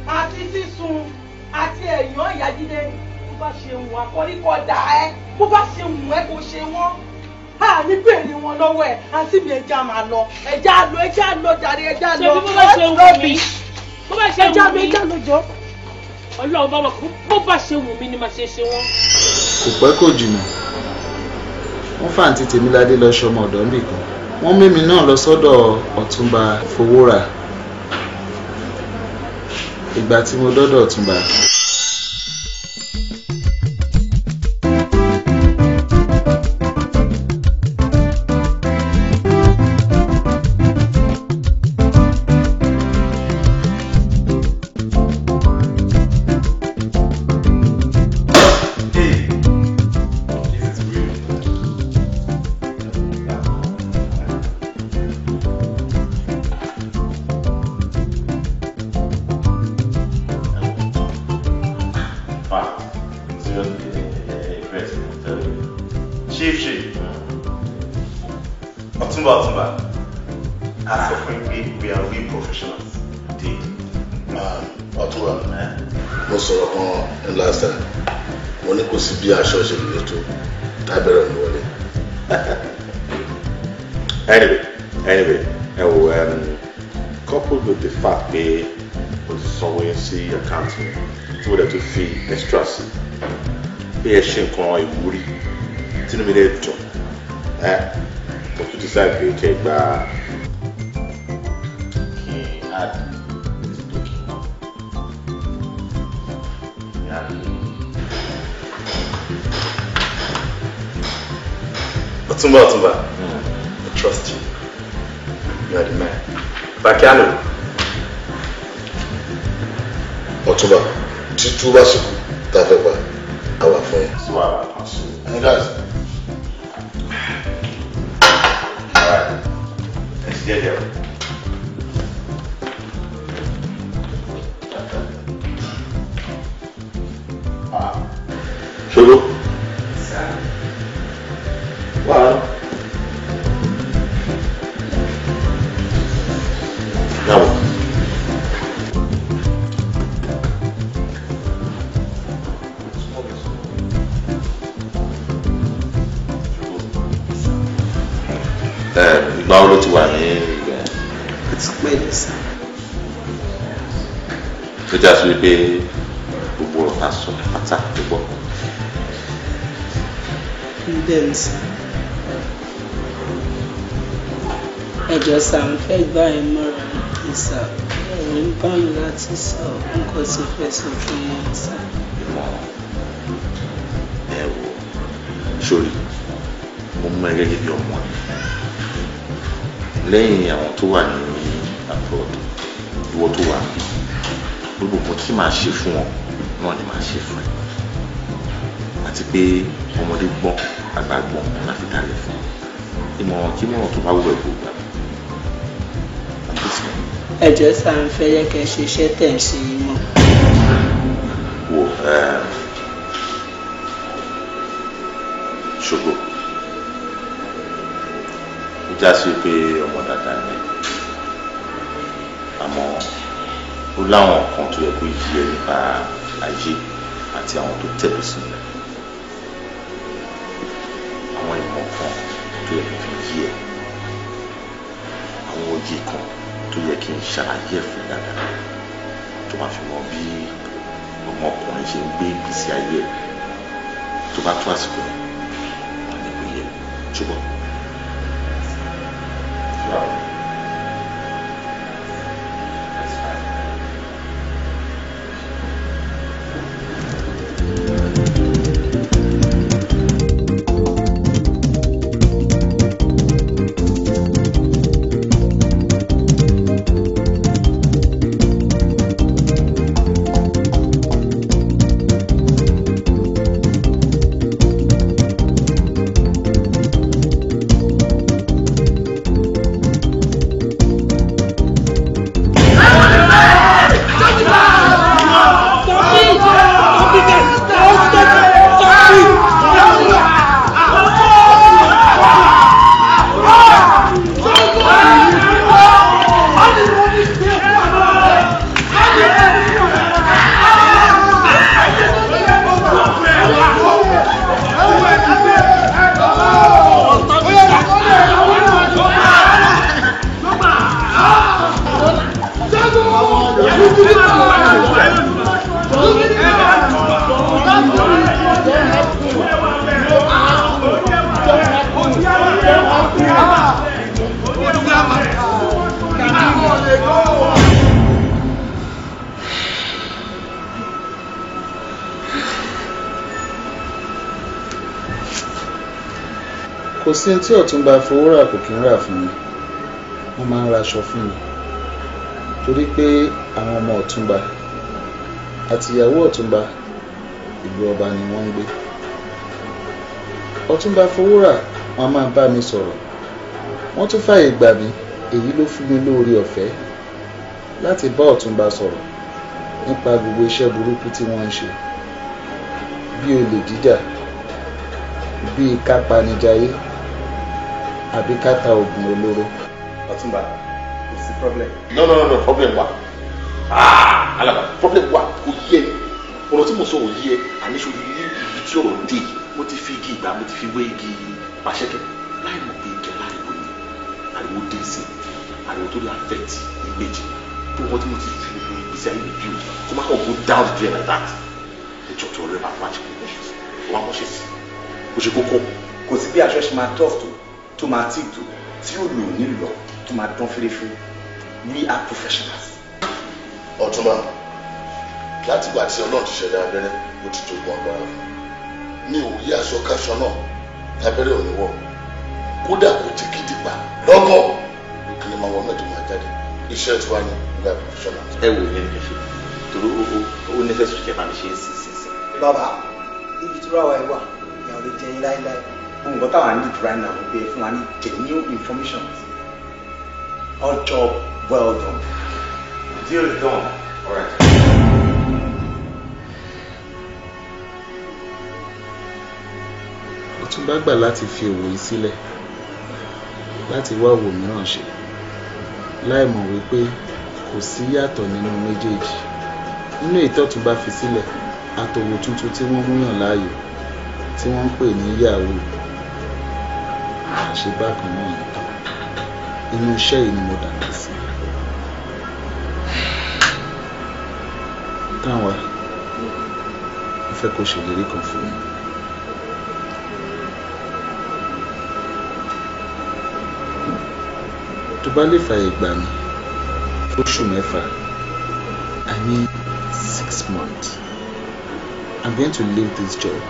àti sísun, àti ẹ̀yán. Ìyá Jídé, bó bá ṣe wù akọ́ríkọ́ dà ẹ́, bó bá ṣe wù ẹ́ kó ṣe wọ́n. A ní bèrè wọn lọ́wọ́ ẹ̀. Àǹtí mi, ẹja máa lọ, ẹja lọ, ẹja lọ jàre, ẹja lọ.
Ṣebí bó bá ṣe wù mí, bó bá ṣe
ẹja
wù
lọ,
mí,
ẹja lọ jọ.
Ọlọ́run bá wà, bó bá ṣe wù mí ni màá ṣe ṣe wọ́n.
Kò pẹ́ kò jìnnà, wọ́n fàǹtí Tèmiládé lọ ṣọmọ ọ̀dọ́ níbì kan. Wọ́n mímí náà lọ sọ́dọ̀ Ọ̀túnba Fowórà. Ìgbà tí mo dọ́dọ̀ Ọ̀túnba,
Wow. Seriously, impressed, I'm telling you. Chief, chief. Ọ̀túnba, Ọ̀túnba. A sọ fún yín pé we are real professionals. Indeed.
Ọ̀túnba, mo sọ̀rọ̀ kan ní last time. Mo ní kò sí bí aṣọ ṣe lè tó tábẹ̀rẹ̀ ní wọlé.
Anyway, ẹ wo, coupled with the fact pé o ti sanwó yẹn sí account mi, tí mo dẹ̀ tún fi extra sí, bí ẹ ṣe nǹkan ìwúrí tínú mi lè dùn, ẹ mo tún decide pé kẹ́ ẹ gba kí n add this token náà. Yeah.
Ọ̀túnba, Ọ̀túnba, I trust you. You are the man. Bákíánù.
Ọ̀túnba, títú bá sì kú tá a fẹ́ pa àwà fún yín.
Sí wàhálà kan sí.
Ẹ̀yin guys.
Alright. Ẹ ṣe jẹ́jẹ́ o. Ṣòro. Wà á. Náwó. Ẹ ìgbà wo ló ti wà ní ìgbà yẹn?
Ó ti pẹ́ ní sá.
Tó já sí wípé gbogbo ọ̀rọ̀ tá a sọ pátá ló gbọ́.
Bẹ́ẹ̀ ni sá. Ẹ jọ̀ọ́ sá, mo fẹ́ gbà ẹ́ mọ́ra ní sá. Ẹ̀rù ń bà mí láti sọ nǹkan tí fẹ́ sọ fún yín sá.
Ìmọ̀ràn ẹ wò sórí, mo mú ẹ gẹ́gẹ́ bí ọmọ ẹ lẹ́yìn àwọn tó wà ní abroad, ìwọ tó wà níbí, gbogbo nǹkan tí màá ṣe fún ọ náà ni màá ṣe fún ẹ, àti pé ọmọdé gbọ́n, àgbà gbọ́n láti dálẹ̀ fún ìmọ̀ràn kí mọ̀ràn tó bá wù ẹ́ kó gbà mí. I'm listening.
Ẹ jọ̀ọ́ sá, mo fẹ́ yẹ kẹ́ ṣe iṣẹ́ tẹ̀ ń ṣe yìí mọ́.
Wo, ṣògo, ó já sí pé ọmọ dáadáa ni ẹ́, àmọ́ ó láwọn kan tó yẹ kó yí ẹ nípa ayé àti àwọn tó tẹ̀lé sílẹ̀, àwọn ìmọ̀ kan tó yẹ kó fi yí ẹ, àwọn òye kan tó yẹ kí n ṣàlàyé ẹ̀ fún dáadáa tó máa fi mọ bí ọmọkùnrin ṣe ń gbé ìgbésí ayé ẹ̀. Tó bá tó àsìkò yẹn, wà ní kò yẹ ṣùgbọ́n. That's fine.
sí tí Ọ̀túnba Fowórà kò kí ń rà fún mi. Wọ́n máa ń raṣọ fún mi torí pé àwọn ọmọ Ọ̀túnba àti ìyàwó Ọ̀túnba ìlú ọba ni wọ́n ń gbé. Ọ̀túnba Fowórà wọ́n máa bá mi sọ̀rọ̀, wọ́n tún fààyè gbà mí. Èyí ló fún mi lóore ọ̀fẹ́ láti bá Ọ̀túnba sọ̀rọ̀ nípa gbogbo iṣẹ́ burúkú tí wọ́n ń ṣe, bí olè jíjà, bí ká panijayé àbí ká ta oògùn olóró.
Ọ̀túnba, kò sí problem.
No, no, no, no, problem wà. Ah, Alaba, problem wà, kò yé ẹ. Ọ̀rọ̀ tí mo sọ ò yé ẹ, àní ṣe ní ibi tí ọ̀rọ̀ dé. Mo ti fi igi ìgbà, mo ti fi wé igi pàṣẹkẹ. Láì mọ̀ pé igi aláriwo ni, ariwo dé sí, ariwo tó lè affect image. Tó wọ́n tí mo ti fi gbogbo ìgbésí ayé mi build, kó má kàn go down the drain like that. Ẹ jọ̀ọ́ tó rẹ̀ bá wá ṣe kó wá mọ̀ ṣe sí. Kò ṣe kókó.
Kò sí bí aṣọ ṣe máa tough tó, tó máa tíì tó, tí yóò lò nílò, tó máa dán fèrèfèrè. We are professionals.
Ọ̀túnba, látìgbà tí Ọlọ́run ti ṣẹ̀dá abẹ́rẹ́, ó ti jogún agbára fún mi. Ò yí aṣọ káṣọ náà lábẹ́rẹ́ òní wọ̀, kódà kò ti gidi pa lọ́gán kí ni máa wọ mẹ́tò máa jáde. Iṣẹ́ tiwa ni we are professionals.
Ẹ wò yẹn ní kẹfì torí ó necessary kẹ bá mi ṣe é sí sí sí.
Bàbá, níbi tí ráwa ẹ wà, ìyá ò lè jẹ yín láéláé.
Nǹkan táwa need right now ni pé fún wa ní genuine information. All job well done.
Deal is done. All right.
Ọ̀túnba gbà láti fi òwò yìí sílẹ̀ láti wá òwò mìíràn ṣe, láì mọ̀ wípé kò sí yàtọ̀ nínú méjèèjì. Nínú èyí tọ́túnba fi sílẹ̀ àtòwò tuntun tí wọ́n mú yàn láàyò tí wọ́n ń pè ní yahoo, àṣebákan náà ni. Inú iṣẹ́ yìí ni mo dàgbà sí. Táwa, mo fẹ́ kó ṣèlérí kan fún mi. Tó bá lè fààyè gbà mí fóṣù mẹ́fà, I mean 6 months, I'm going to leave this job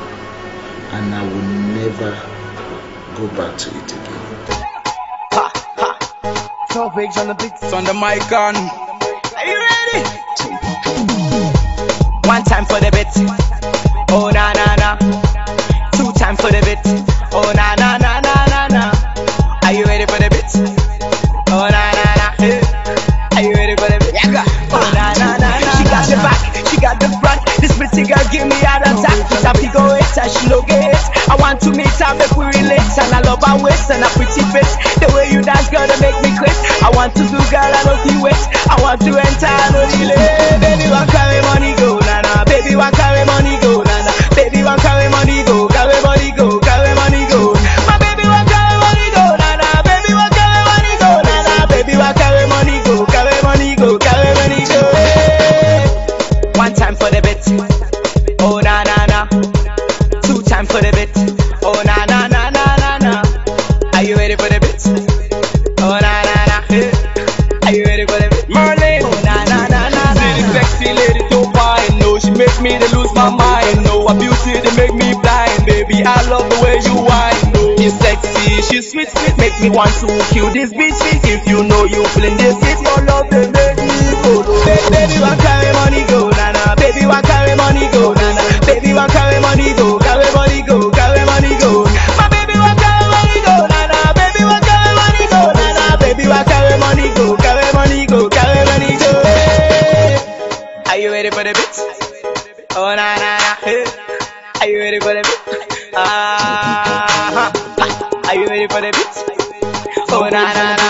and I will never go back to it again.
Ha, ha. 12 wigs on the beat. It's on the mic on. Are you ready? One time for the beat. Oh na na na. Two time for the beat. Oh na na na na na na. Are you ready for the beat? Oh na na na. Hey. Are you ready for the beat? Yeah. Oh na na na na. She got the back, she got the front. This pretty girl give me heart attack. With her figure eight and she no get. I want to meet her, make we relate. And I love her waist and her pretty face. The way you dance, girl, they make me quit. I want to do, girl, I don't feel wait. I want to enter, I don't delay. Baby, want carry money go, na na. Baby, want carry money go, na na. Baby, want carry money go, carry money go, carry money go. My baby want carry money go, na na. Baby, want carry money go, na na. Baby, want carry money go, carry money go, carry money go. Hey. One time for the bit, oh na na na. Two time for the bit, oh na na na na na na. Are you ready for the bit? Oh na na na. Hey. Are you ready for the bit?
Merlin,
oh na na na na na.
See the sexy lady so fine, no, she make me to lose my mind. No, her beauty they make me blind, baby. I love the way you whine. No, she's sexy, she's sweet, sweet, make me want to kill this bitch. If you know you feeling this, it's your love they make me go.
Baby, want carry money go, na na. Baby, want carry money go, na na. Baby, want carry money go, carry money go, carry money go. My baby want carry money go, na na. Baby, want carry money go, na na. Baby, want carry money go, carry money go, carry money go. Hey. Are you ready for the beat? Oh na na na. Hey. Are you ready for the beat? Ah. Are you ready for the beat? Oh na na na.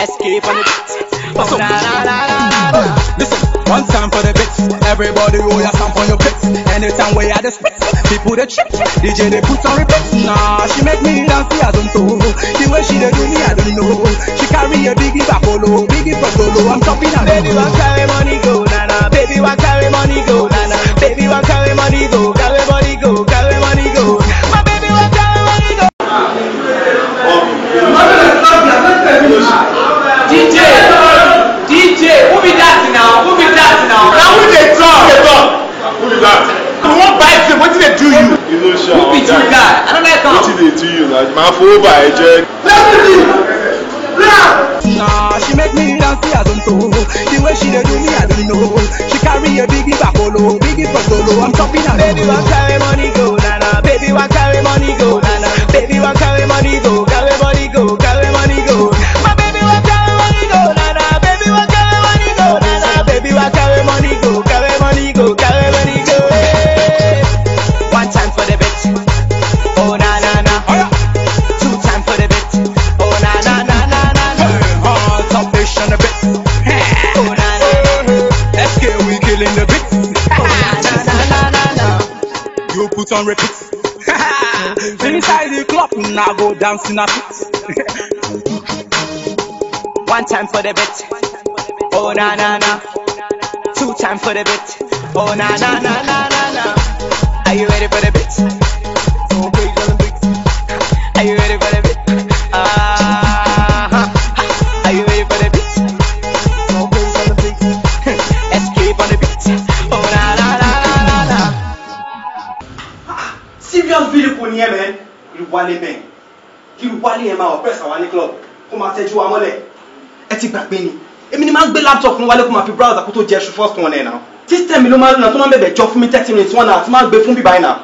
Escape on the beat. Oh na na na na na.
Listen, one time for the beat. Everybody roll your stamp on your pits. Anytime we are the spit, people they trip. DJ they put on repeat. Nah, she make me dance, I don't know. The way she they do me, I don't know. She carry a biggie bacolo, biggie bacolo. I'm talking about
baby, want carry money go, na na. Baby, want carry money go, na na. Baby, want carry money go, carry money go, carry money go. My baby want carry money go.
DJ, DJ, who be that now? Who be that now?
Now who dey talk? Who dey talk? Who be that? We wan buy thing. Wetin dey do you?
You no sure.
Who be you guy? I don't like am.
Wetin dey do you na?
Máa fowó bà ẹ jẹ́.
Nah, she make me dance, I don't know. The way she dey do me, I don't know. She carry a biggie bakolo, biggie potolo. I'm chopping her.
Baby, want carry money go, na na. Baby, want carry money go, na na. Baby, want carry money go, carry money go, carry money go. My baby want carry money go, na na. Baby, want carry money go, na na. Baby, want carry money go, carry money go, carry money go. Hey. One time for the beat, oh na na na. Two time for the beat, oh na na na na na na.
Top fish on the beat.
Oh na na na.
SK, we killing the beat.
Oh na na na na na na.
You put on repeat. Inside the club, now go dance in a pit.
One time for the beat, oh na na na. Two time for the beat, oh na na na na na na. Are you ready for the beat? Are you ready for the beat? Ah, are you ready for the beat? Escape on the beat, oh na na na na na na.
Serious vehicle ni ẹ mẹ́, irú wálé mẹ́, kí irú wálé yẹn máa oppress àwa ní club, kó máa tẹ́jú wa mọ́lẹ̀. Ẹ ti gbàgbé ni, èmi ni máa ń gbé laptop fún wálé kó máa fi browser kó tó jẹ ẹṣu first one ẹ̀ náà. System mi ló máa ń lò náà tó máa ń bẹ̀bẹ̀ jọ fún mi 30 minutes 1 hour tí máa ń gbé fún bíbá yìí náà.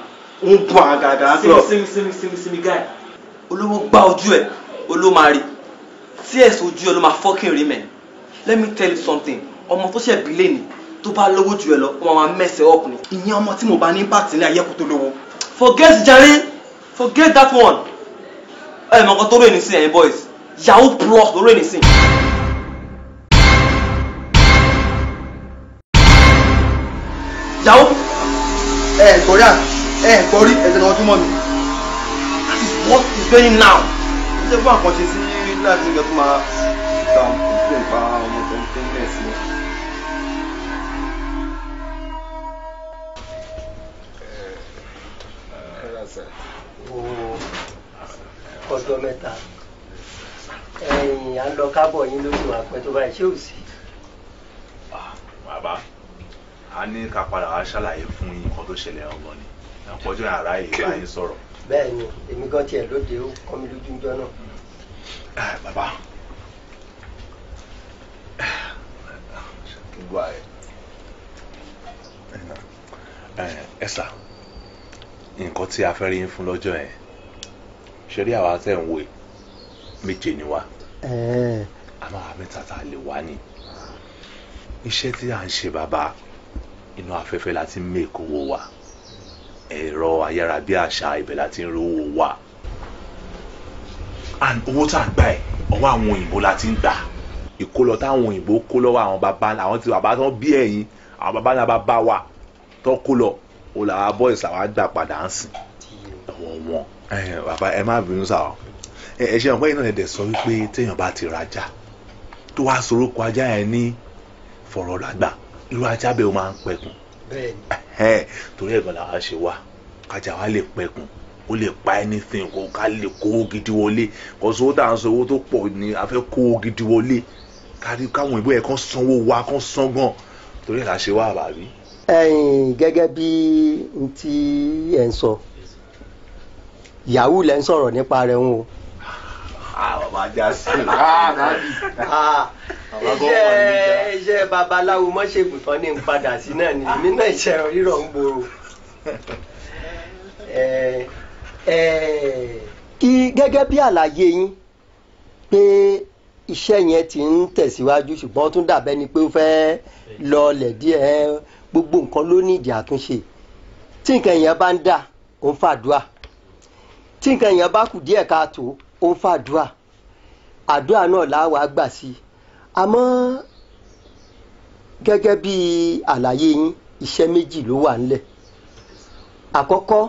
Ó ń bọ̀ àwọn gàràgàrà club.
Simi simi simi simi guy, olówó gbá ojú ẹ, oló máa rí tí ẹ̀sùn ojú ẹ ló máa fucking rí mẹ́. Let me tell you something, ọmọ tó ṣẹ̀ bí lẹ́ni tó bá lówó jù ẹ lọ, ó máa mess ẹ up ni.
Ìyẹn ọmọ tí mo bá ní impact ní ayé kó tó lówó.
Forget jare, forget that one. Ẹ mọ̀ nǹkan tó rẹ̀ nísìn, ẹ̀yin boys, yahoo plus ló rẹ̀ nísìn. Yahoo.
Ẹ gbọ́rí àbí ẹ gbọ́rí ẹ̀sẹ̀ lọ́wọ́ tún mọ́ mi.
That is what is going now.
Ṣé fún àkànṣe sí láti nígbà tó máa ta complain pa ọmọ tó ń tẹ́lẹ̀ sí i.
Ọjọ́ mẹ́ta ẹ̀yìn à ń lọ kábọ̀ yín lóṣù àpẹ tó báyìí, ṣé ò sí?
Bàbá, a ní ká padà wá ṣàlàyé fún yín nǹkan tó ṣẹlẹ̀ ọgbọ́n ni àpọ́jọ́ yàrá yìí bá yín sọ̀rọ̀.
Bẹ́ẹ̀ ni, èmi gan tiẹ̀ lóde, ó kọ́ mi lójú ńjọ́ náà.
Bàbá, gbọ́ ẹ ẹ sà, nǹkan tí a fẹ́ rí yín fún lọ́jọ́ yẹn, ṣe rí àwa tẹ̀ ń wò yìí, méje ni wá, àmọ́ àwa mẹ́ta tá a lè wá ní iṣẹ́ tí à ń ṣe. Bàbá, inú afẹ́fẹ́ la ti ń make owó wa, ẹ̀rọ ayárabíàṣá, ibẹ̀ la ti ń rówó wa, and owó tá à ń gbà ẹ̀, ọwọ́ àwọn òyìnbó la ti ń gbà. Ìkólọ táwọn òyìnbó kó lọ́wọ́ àwọn bàbá, àwọn tí bàbá tó bí ẹ̀yìn, àwọn bàbá náà bá wa tó kó lọ, ó làwọn boys àwa gbà padà ń sìn ọwọ́ wọn. Bàbá, ẹ má bínú sáà, ẹ ṣe ọ̀pẹ́ yìí náà lè sọ wípé téèyàn bá ti rajà tó wá sorúkọ ajá yẹn ní fọ̀rọ̀ lágbà, irú ajá bẹ́ẹ̀ ó máa ń pẹkùn. Torí ẹ̀gbọ́n làwa ṣe wá, kájà wa lè pẹkùn, ó lè pa anything, kó ká lè kówó gidi wọlé. Kò sówó tá à ń sọ, owó tó pọ̀ ni a fẹ́ kówó gidi wọlé, kárí káwọn ìbò yẹn kàn sanwó wa, kàn san gan. Torí ẹ̀ la ṣe wá, àbí.
Ẹ̀yin, gẹ́gẹ́ bí n tí ẹ̀ ń sọ, yahoo lẹ́ ń sọ̀rọ̀ nípa rẹ̀ ń o.
Bàbá ajá sí.
Iṣẹ́ babaláwo mọ́ṣẹ́gùn tán ní n padà sí náà ni èmi náà, iṣẹ́ rírọ̀ ń gbòòrò. Kí gẹ́gẹ́ bí àlàyé yín pé iṣẹ́ yẹn ti ń tẹ̀síwájú, ṣùgbọ́n ó tún dàbẹ́ ni pé ó fẹ́ lọlẹ̀ díẹ̀. Gbogbo nǹkan ló ní ìdí àtúnṣe. Tí nǹkan yẹn bá ń dà, ó ń fàdúà. Tí nǹkan yẹn bá kù díẹ̀ káàtó, ó ń fàdúà. Àdúà náà láwàá gbà sí i. Àmọ́ gẹ́gẹ́ bí àlàyé yín, iṣẹ́ méjì ló wà ńlẹ̀. Àkọ́kọ́,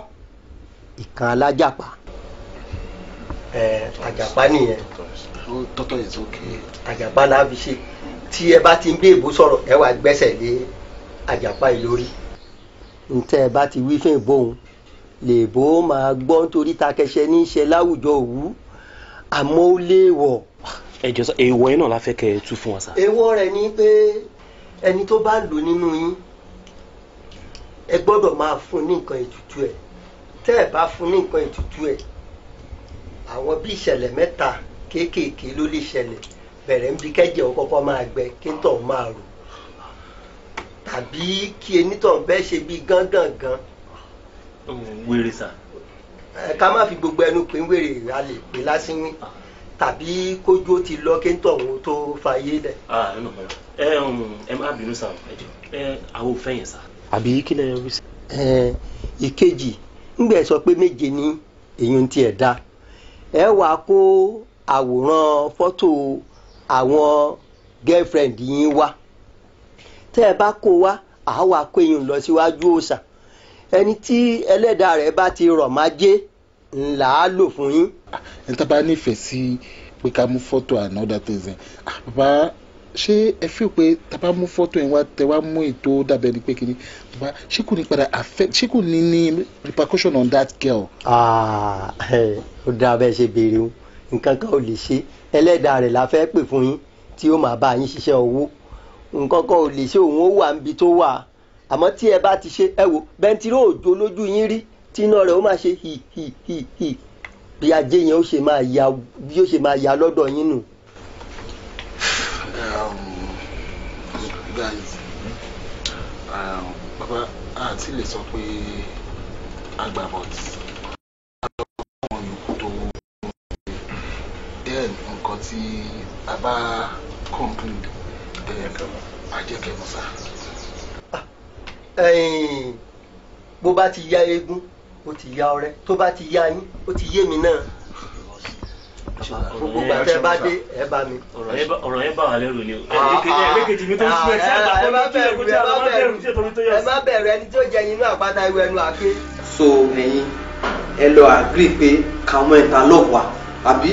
ìkan alájàpá, àjàpá nìyẹn.
Tọ́tọ̀ is okay.
Àjàpá la fi ṣe. Tí ẹ bá ti ń bí èbó sọ̀rọ̀, ẹ wà gbẹ́sẹ̀ lé àjàpá yìí lórí. Ntẹ́ ẹ bá ti wí fún ìbò òun lèbó máa gbọ́, nítorí takẹsẹ ní í ṣe láwùjọ òwú, àmọ́ ó léèwọ̀.
Ẹ jọ sọ, èèwọ̀ yẹn náà la fẹ́ kẹ́ ẹ tú fún wa sá.
Èèwọ̀ rẹ̀ ni pé ẹni tó bá lò nínú yín, ẹ gbọ́dọ̀ máa fún ní nǹkan ètùtù ẹ̀. Tẹ́ ẹ bá fún ní nǹkan ètùtù ẹ̀, Àwọn bí ìṣẹ̀lẹ̀ mẹ́ta kéékèèké ló lè ṣẹlẹ̀. Bẹ̀rẹ̀ ń bi kẹ́jẹ̀ ó kọ́kọ́ máa gbẹ kí n tọ̀ máa rò, tàbí kí enítọ̀ bẹ́ẹ̀ ṣe bí gángangan.
Wèrè sà.
Ká má fi gbogbo ẹnu pé wèrè, a lè pè lásìwín, tàbí kójú ó ti lọ kí n tọ̀ òun tó fàyè lẹ̀.
Ẹ má bínú sà, ẹ jọ̀ọ́, ẹ àwọn ò fẹ́ yẹn sà. Àbí kí lẹ rí sí.
Ìkejì ńgbẹ sọ pé méje ní èyí ń tiẹ̀ dá, ẹ wàá kó àwòrán fọ́tò àwọn girlfriend yín wá. Tẹ́ ẹ bá kó wá, àá wà kó eyín lọ síwájú òòṣà. Ẹni tí ẹlẹ́dàá rẹ̀ bá ti rọ̀ májé ńlá á lò fún yín.
Ẹni tá a bá nífẹ̀ẹ́ sí pé ká mú fọ́tò and other things ẹ̀, ah bàbá, ṣé ẹ fi pé tá a bá mú fọ́tò yẹn wá, tẹ wá mú ètò dàbẹ̀ ni pé kíni, bàbá, ṣé kò ní padà affect, ṣé kò ní ní repercussion on that girl?
Ah, ó dáa bẹ́ẹ̀ ṣe béèrè o. Nǹkan kan ò lè ṣe ẹlẹ́dàá rẹ̀ la fẹ́ pè fún yín tí ó máa bá yín ṣiṣẹ́ owó. Nǹkan kan ò lè ṣe òun, ó wà níbi tó wà. Àmọ́ tí ẹ bá ti ṣe, ẹ wò bẹntiró òjò lójú yín rí tí iná rẹ̀ ó máa ṣe hì hì hì hì, bí ajé yẹn ó ṣe máa ya, bí ó ṣe máa ya lọ́dọ̀ yín nù.
Guys, bàbá, àti lè sọ pé àgbà, but àwọn yòókù tó then nǹkan tí a bá conclude, then a jẹ́ kẹ́ mọ̀ sá.
Ẹ̀yìn, bó bá ti ya eégún, ó ti ya ọ̀rẹ́, tó bá ti ya yín, ó ti yé mi náà. Gbogbo ìgbà tẹ́ bá dé, ẹ bá mi.
Ọ̀rọ̀ yẹn bá wà lẹ́rù ni o. Ẹ̀ẹ́dẹ́gbẹ̀jì mi tó ń sún ẹ̀ sí àgbà
Ẹ má
kí
bẹ̀rù,
ẹ̀kú tí
ẹ
a
má
lọ má bẹ̀rù
bẹ̀rù
tí ètò tó yẹ.
Ẹ má bẹ̀rù, ẹni tí ó jẹ inú àpáta ìwé ẹnu àké.
So ẹ̀yin ẹ lọ agree pé káwọn interlock wa, àbí?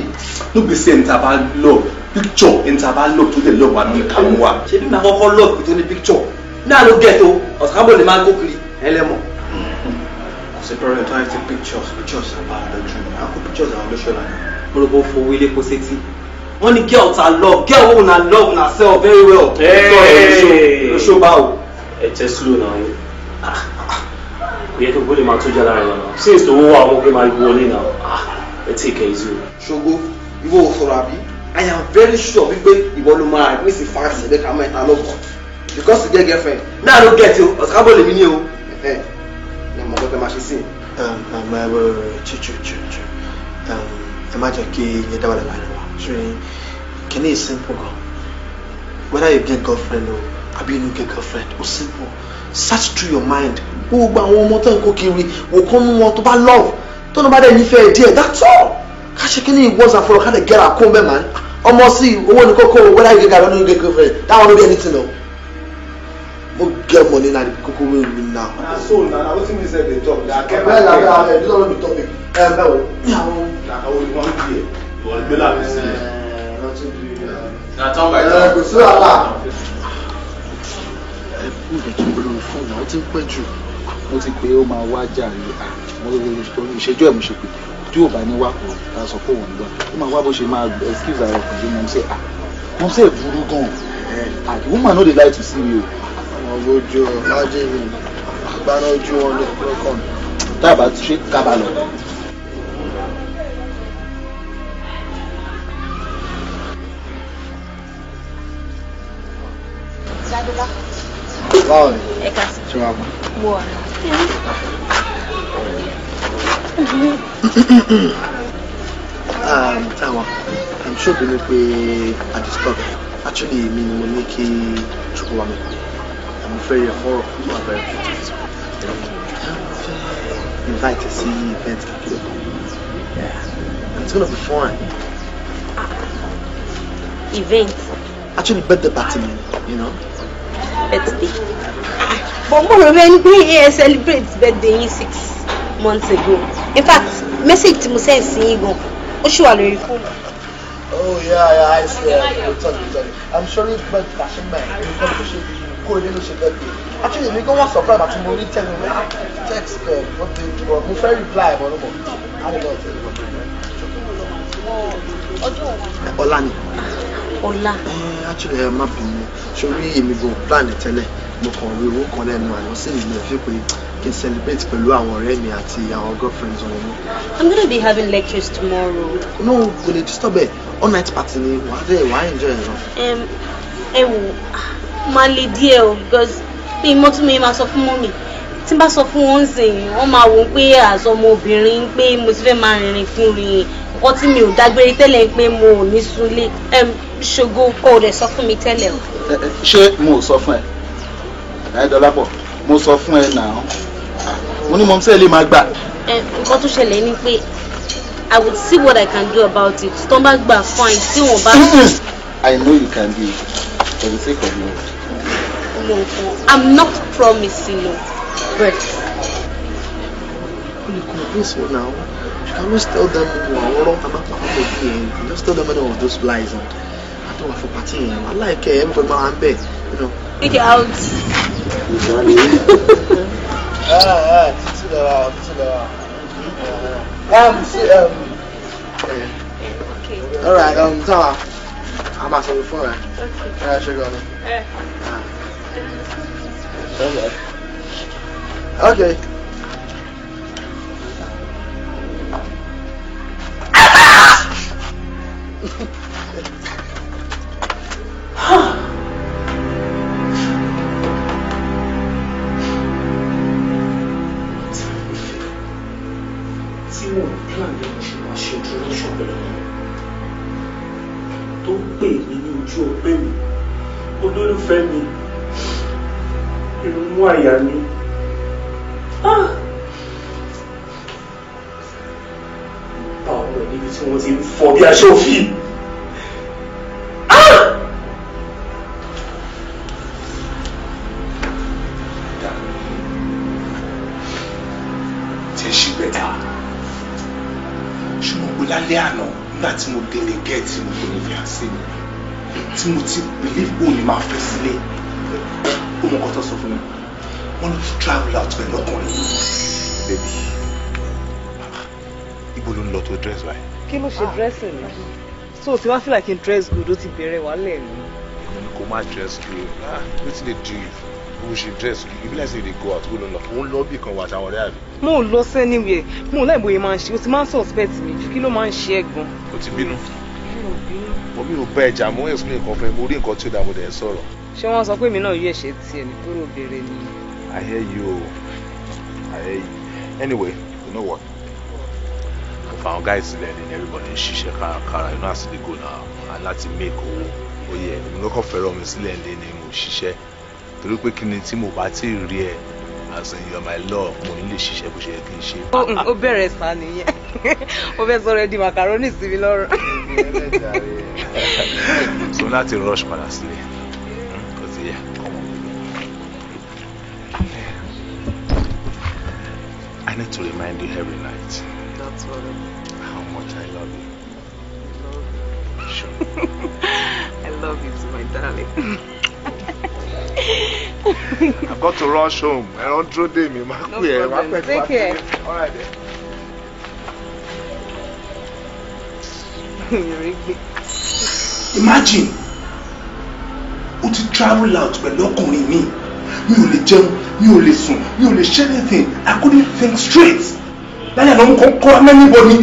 No be say nta bá love picture, nta bá love tó dé love wa ní ká mú wa.
Ṣé bí màá kọ́kọ́ love tó ní picture náà ló get o, ọ̀sán lè máa gó kiri ẹlẹ́mọ̀.
Kò sí problem tó ti pictures, pictures àbá lójú mi, a kó pictures àwọn olóṣèlú àná.
Mo rò pé ó fowó ilé kó sétí. Wọ́n ní girl ta love, girl wey una love una sell very well. Lóṣó báwo.
Ẹ tẹ slow náà yín. Kò yẹ kí gbọ́dọ̀ máa tó jà lára ẹ̀ náà, since tó wọ́ àwọn ọmọ máa wọlé náà. Ah, ẹ take it easy o.
Ṣogo, ìwọ ò sọ̀rọ̀ àbí? I am very sure wípé ìwọ ló máa admit sí fact ṣẹlẹ̀ ká mọ́ interlock wa because you get girlfriend náà ló get o, ọ̀sán lèmi ní o. Ẹ̀ ẹ̀ mọ̀ pé máa ṣe sí i.
Chu chu chu, ẹ má jẹ́ kí ìyẹn dá wà láàrin wa. Ṣé kìíní is simple gan. Whether you get girlfriend o àbí you no get girlfriend, o simple. Search through your mind, gbogbo àwọn ọmọ tó ń kó kiri, wò kán mú wọn tó bá love, tó ní bá dẹ̀ nífẹ̀ẹ́ díẹ̀, that's all. Ká ṣe kìíní once and for all, ká lè get our comb man. Ọmọ sí owó ní kókó. Whether you get girlfriend or no get girlfriend, that one no be anything o. Mo get money na the kókó wey we now.
Na so na wetin me sef dey talk na get.
Bẹ́ẹ̀ la bẹ́ẹ̀, this one no be topic. Ẹ bẹ́ẹ̀ o.
Na how you wan be ìwọ gbé láti sílẹ̀.
Na turn by
Ẹ
turn.
kò sí wàhálà.
Ẹ kú ìdẹ̀ tó ń gbé lórí fóònù, ó ti ń pẹ́ jù. Mo ti pé ó máa wá jàre. Ah, mo ìṣẹ́jú ẹ̀ mo ṣe pé tí ò bá ní wá, kò tá a sọ pé òun ní wá, ó máa wá bó ṣe máa excuse ara ẹ̀ pẹ̀lú mọ̀ ṣe. Ah, mọ̀ ṣe burú gan. Ah, the woman no dey like to see me o.
Àwọn ojú lájẹ mi gbaná ojú wọn lè lọkàn.
Tá a bá ti ṣe kábà lọ.
Ṣadọ́lá.
Báwo ni?
Ẹ ká sí.
Ṣé wàá pa?
Mo wà.
Táwa, I'm sure bínú pé I disturb. Actually, èmi ni mo ní kí Chukwu wa mi pè. Mo fẹ́ rí ẹ fọ́rọ̀ tó wà very important. Mo fẹ́ invite ẹ sí event kékeré kan. Yeah. And it's gonna be fun.
Event.
Actually, birthday party mi.
Birthday. But mo rò bẹ́ẹ̀ ni pé ẹ celebrate birthday yín 6 months ago. In fact, message tí mo send sí yín gan, ó ṣì wà lórí fóònù.
Oh yeah, I see. We talk, we talk. I'm sorry, but fashion man, you come to ṣe kó ilé ló ṣe birthday. Actually, èmi gan wá surprise àti mo rí text mo text birthday, but mo fẹ́ reply but no more. I don't know.
Ọdún wo?
Ọlá ni.
Ọlá.
Actually, ẹ má bínú. Sórí èmi gan plan ẹ̀ tẹ́lẹ̀. Mo kàn rí owó kan lẹ́nu àná sí mi ẹ̀ fi pé
Kí n celebrate pẹ̀lú àwọn ọ̀rẹ́ mi àti àwọn girlfriends wọn mi.
I'm gonna be having lectures tomorrow.
No, kò lè disturb ẹ. All night party ni wàá dẹ̀ wàá enjoy ẹ gan.
Ẹ wò, máa le díẹ̀ o, because mi mọ́ tún mi máa sọ fún mọ́mì. Tí n bá sọ fún wọn sìn, wọ́n máa wò ó pé àsọmọbìnrin pé mo ti fẹ́ máa rìnrìn kúrìn. Nǹkan tí mi ò dágbére tẹ́lẹ̀ pé mo ò ní súnlé. Ṣògo kò dẹ̀ sọ fún mi tẹ́lẹ̀ o.
Ṣé mo ò sọ fún ẹ? Ẹ Dọlápọ̀, mo sọ fún ẹ náà. Mo ní mọ̀mísẹ́ lè máa gbà.
Nǹkan tó ṣẹlẹ̀ ni pé I would see what I can do about it. Tó bá gbà fine, tí wọ́n bá.
I know you can do it for the sake of love.
Ọmọ nǹkan, I'm not promising o, but.
O lè convince wọn now. You can always tell them àwọn ọ̀rọ̀ tá a máa pa fún òbí yẹn. You can just tell them any of those lies and àtọwà fún party yẹn. Wà láìkẹ́ ẹ̀ everybody máa ń bẹ̀.
Okay, I'll.
Títí lọ́ra, títí lọ́ra.
Okay.
All right, Tawa, I'm asking you for it.
Okay.
Yeah, sure, go on. Okay. Okay.
Tí mò ń plan bí mo ṣe máa ṣe introduction pẹ̀lú ọmọ tó pè mí ní ojú ọgbẹ́ mi, olólùfẹ́ mi, irun mú àyà mi. Bá ọmọ ẹ̀ níbi tí wọ́n ti ń fọ bí aṣọ òfì.
Tí ẹ ṣì bẹ́tà, ṣùgbọ́n pé lálẹ́ àná nígbà tí mo délé gẹ́ẹ̀tì mo kò ní fi hàn sí mi tí mo ti believe òun ni máa fẹ́ sílé, ó mọ nǹkan tó sọ fún mi, wọ́n ló ti travel out pẹ̀lú ọkùnrin. Baby, ibo ló ń lọ tó dress báyìí?
Kí ló ṣe dressing mi? So tí wàá feel like in dress good, ó ti bẹ̀rẹ̀ wàhálẹ̀ mi.
Mo ní kó má dress good. Ah, wetin dey do you? Bó ṣe dress good, e be like say you dey go out. Bó ló ń lọ? Ó ń lọ bí kan wà àtàwọn ọ̀rẹ́ àbí?
Mo ò lọ sí anywhere. Mo ò láì bóyá máa ń ṣe, o ti máa ń suspect mi jù, kí ló máa ń ṣe ẹ́ gan?
O ti bínú. Mo mi ò bá ẹja, mo ń explain nǹkan fún ẹ, mo rí nǹkan tí ó dá mo dẹ̀ ń sọ̀rọ̀.
Ṣé wọ́n sọ pé èmi náà yí ẹ̀ṣẹ̀ tiẹ̀ ní kúrò béèrè ni?
I hear you o. I hear you. Anyway, you know what? Mo fa àwọn guys sílẹ̀ ní everybody ń ṣiṣẹ́ kárakára, you know as e dey go now, and láti make owó. Ó yẹ, èmi kọ́kọ́ fẹ́ràn mi sílẹ̀ ní ni mo ṣiṣẹ́. Torí pé kí ni tí mo bá tí ì rí ẹ, as in you are my love, mo ní lè ṣiṣẹ́ bó ṣe yẹ kí n ṣe.
Ó bẹ̀rẹ̀ sá nìyẹn. Ó fẹ́ sọ̀rọ̀ ẹ di macaroni sí mi lọ́rùn.
So láti rush padà sílé. Ó ti yẹ, come on. I need to remind you every night.
That's what I
how much I love you.
Love
you. Sure.
I love you too, my darling.
I've got to rush home. I don't throw day me.
No problem. Take care.
All right then.
Imagine, o ti travel out pẹ̀lú ọkùnrin mi. Mi ò lè jẹun, mi ò lè sùn, mi ò lè ṣe anything. I couldn't think straight. Lálẹ́ àná mo kàn kọ́ anybody.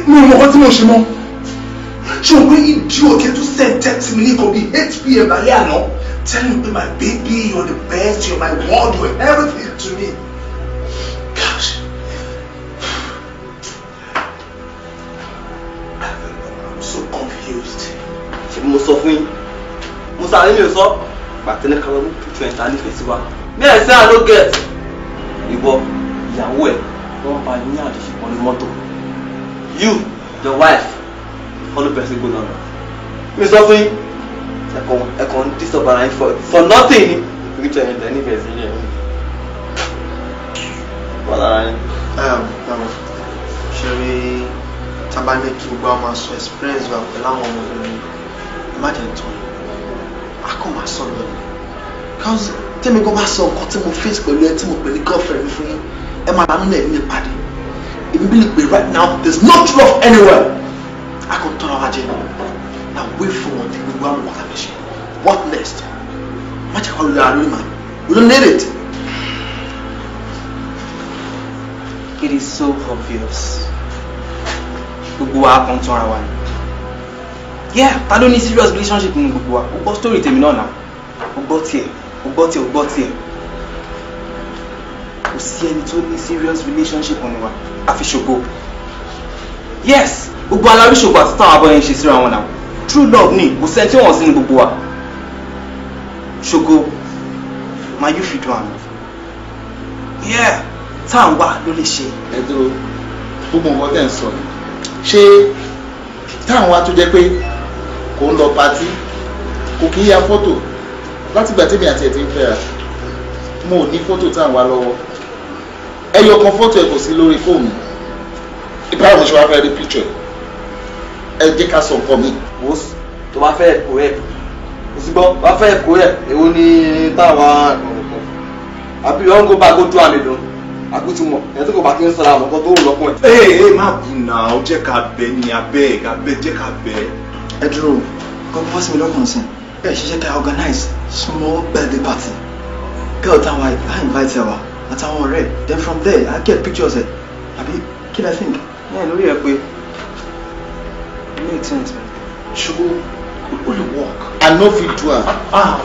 Mi ò mọ ọkọ tí mo ṣe mọ́. Ṣé o pé idiot yẹn tún send text mi ní nǹkan bíi 8 p.m. lálẹ́ àná? Telling me, my baby, you're the best, you're my world, you're everything to me. Gosh. I'm so confused.
Ṣé mo sọ fún yín? Mo sáré mi ò sọ. Pàtẹ́ ní kálọ́ mú picture ẹ̀ ta nífẹ̀ẹ́ sí wa. Mi ẹ̀ sẹ́ I no get. Ìwọ, ìyàwó ẹ̀, wọ́n bá ní àjọṣepọ̀ ní mọ́tò. You, your wife, follow person go down. Mi sọ fún yín. Ẹ̀kọ́ ń disturb ara yín for nothing ni. Picture ẹ̀ tẹ̀ nífẹ̀ẹ́ sí yẹn. Wọ́n lára yín.
Ṣé rí tábà ní kí gbogbo àwọn máa sọ experience wa pẹ̀lú àwọn ọmọbìnrin, ẹ má jẹ́ ń tán, a kàn máa sọ lọ ni. Because tẹ́mi gan bá sọ nǹkan tí mo face pẹ̀lú ẹ tí mo pè ní girlfriend mi fún yín, ẹ máa lánàá ẹ̀ nílé pàdé. Èmi bí lè pè right now, there is no love anywhere. A kàn tọ́ra wa jẹ. Na way forward gbogbo àwọn nǹkan tàbí ṣe. What next? Má jẹ́ kó lè ara lórí màá. We don't need it.
It is so obvious. Gbogbo wa kan tún ara wa ni. Yeah, ta ló ní serious relationship nínú gbogbo wa? O gbọ́ story tèmi náà náà. O gbọ́ tiẹ̀, o gbọ́ tiẹ̀, o gbọ́ tiẹ̀. Kò sí ẹni tó ní serious relationship nínú wa. Àfi Ṣògo. Yes, gbogbo alárí Ṣògo àti táwọn abọ́ yẹn ṣe síra wọn náà. True love ni, kò sẹ́ni tí wọ́n sí ní gbogbo wa. Ṣògo, ma you fit do am. Yeah, táwọn wà ló lè ṣe.
Ẹ dúró, gbogbo nǹkan tẹ̀ ń sọ yìí, ṣé táwọn wa tó jẹ́ pé kò ń lọ patí, kò kì í ya fọ́tò látìgbà tèmi àti ẹ̀ ti ń fẹ́ra, mo ò ní fọ́tò táwọn wa lọ́wọ́. Ẹyọ kan fọ́tò ẹ̀ kò sí lórí fóònù. Báwo ṣe wá fẹ́ rí píṣọ̀ ẹ? Jẹ́ ká sọ nǹkan mi.
Wo tó bá fẹ́ kó ẹ̀ kò sí gbọ́ bá fẹ́ kó ẹ̀ èwo ni táwa ọ̀pọ̀ àbí wọn kó bá kó tó àmì dùn àkútùmọ̀ ẹ̀ tó kò bá kí ń sọ̀rọ̀ àwọn kan tó wù lọ́kùn ẹ̀.
Ee ee, má bù náà, ó jẹ́ ká bẹ ní abẹ́ ká bẹ, jẹ́ ká bẹ.
Ẹ dúró, kọ́ bọ́ sí mi lọ́kàn sí ẹ ṣiṣẹ́ ká organize small birthday party, girl táwa I invite ẹ wá àtàwọn ọ̀rẹ́, then from there I get pictures ẹ, àbí kí lẹ think?
Ní ẹ lórí ẹ pé it makes sense, man.
Ṣògo, ó lè work. I no fit do am.
Ah,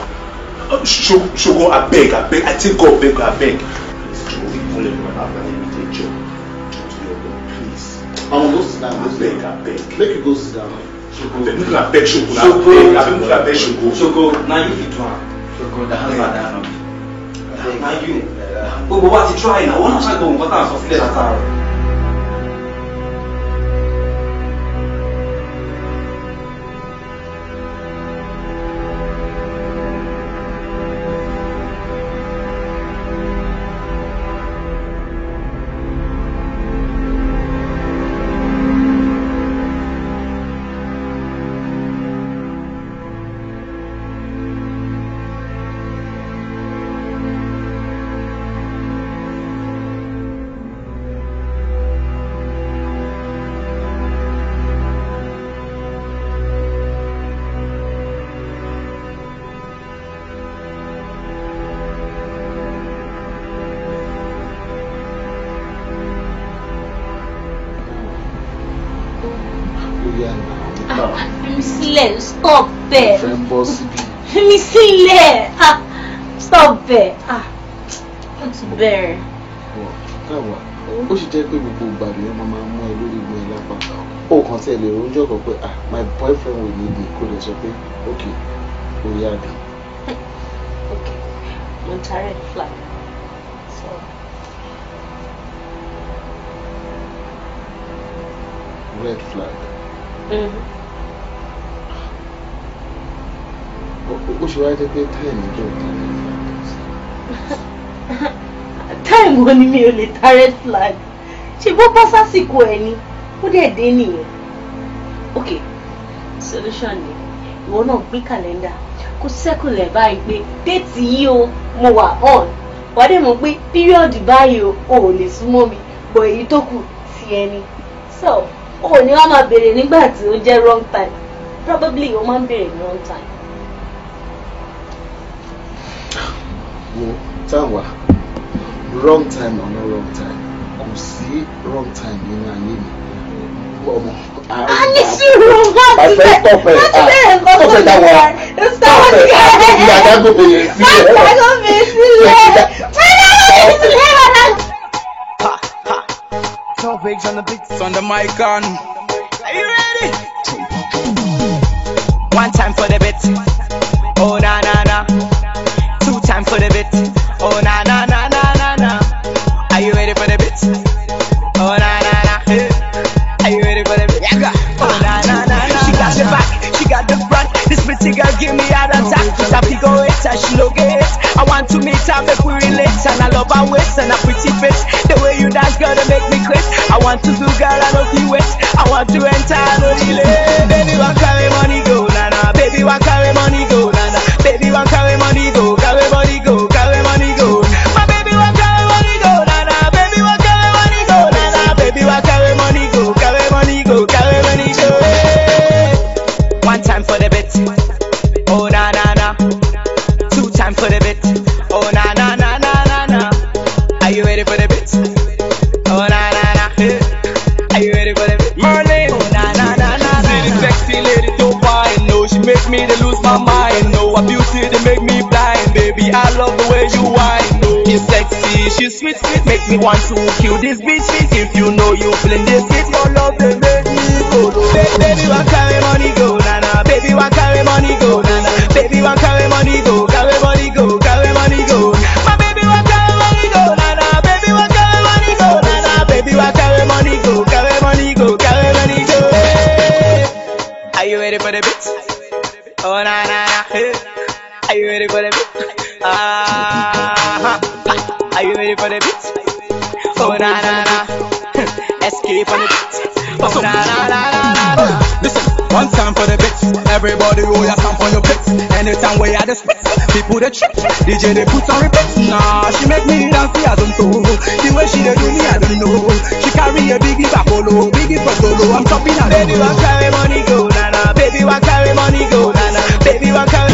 Ṣògo, abeg abeg, I take God beg abeg. Please.
Ọmọ, go sit down.
Abeg abeg.
Make you go sit down.
Ṣògo, make una beg Ṣògo na, abeg abeg, make una beg Ṣògo.
Ṣògo, na you fit do am. Ṣògo, the hand na down. Na you. Gbogbo wa ti try na, wọ́n náà ṣàgbọ̀ nǹkan tá à ń sọ sílẹ̀ látàárọ̀.
Sílẹ̀, stop there.
Fẹ́ bọ́ síbi.
Fi sílẹ̀, ah, stop there, ah, ó ti bẹ̀rẹ̀.
Káwa, ó sì jẹ́ pé gbogbo ìgbà lèèyàn máa mú ẹ lórí mú ẹ lápá. Ó kàn tí ẹ lè rojọ́ kan pé ah, my boyfriend will need me, kó lè sọ pé ok, orí àbí.
Ok, mo ń ta red flag. So.
Red flag.
Mm-hmm.
Ó ṣe wáyé pé táìmù tó ń ta red flag.
Táìmù wo ni mi ò lè ta red flag? Ṣe bó bọ́ sásìkò ẹ̀ ni, ó dẹ̀ dé nìyẹn. Ok, solution ni, ìwọ náà gbé kàlẹ́ndà kó sẹ́kùlẹ̀ báyìí pé déètì yìí o, mo wà on. Wàá dẹ̀ mọ̀ pé píríọ̀dù báyìí o, ò lè súnmọ́ mi, bọ̀ èyí tó kù ti ẹni. So, o ò ní wá máa béèrè nígbà tí ó jẹ́ wrong time. Probably o máa ń béèrè ní wrong time.
Wo táwa, wrong time or no wrong time, kò sí wrong time nínú ayé mi ọmọ.
A ní sùúrù, má ti bẹ̀rẹ̀, má ti bẹ̀rẹ̀ nǹkan tó lè wá.
Stop ẹ̀, ìyàdágò bèrè sílẹ̀.
Ìyàdágò bèrè sílẹ̀. Ìyàdágò bèrè sílẹ̀.
Topics on the beats on the mic on. Are you ready? One time for the beat. Oh na na na. Two time for the beat. Oh na na na na na na. Are you ready for the beat? Oh na na na. Hey. Are you ready for the beat? Yeah. Oh na na na na. She got the back, she got the front. This pretty girl give me heart attack. She's a figure eight and she look it. I want to meet her, make we relate. And I love her waist and her pretty face. The way you dance, girl, they make me quit. I want to do, girl, I know you wait. I want to enter, I know delay. Baby, one carry money go, na na. Baby, one carry money go, na na. Baby, one carry money go, carry money go, carry money go. My baby, one carry money go, na na. Baby, one carry money go, na na. Baby, one carry money go, carry money go, carry money go. Hey. One time for the beat, oh na na na. Two time for the beat, oh na na na na na na. Are you ready for the beat? Oh na they lose my mind. No, her beauty they make me blind. Baby, I love the way you whine. No, she's sexy, she's sweet, sweet, make me want to kill this bitch. If you know you feeling this hit, your love they make me go low. Baby, want carry money go, na na. Baby, want carry money go, na na. Baby, want carry money go, carry money go, carry money go. My baby want carry money go, na na. Baby want carry money go, na na. Baby want carry money go, carry money go, carry money go. Hey. Are you ready for the beat? Oh na na na. Hey. Are you ready for the beat? Ah. Are you ready for the beat? Oh na na na. Escape on the beat. Oh na na na na na.
Listen, one time for the beat. Everybody roll your stamp on your feet. Anytime we are the spit, people they trip. DJ they put on repeat. Nah, she make me dance, I don't know. The way she they do me, I don't know. She carry a biggie bakolo, biggie protolo. I'm chopping her.
Baby, want carry money go, na na. Baby, want carry money go, na na. Baby, want carry.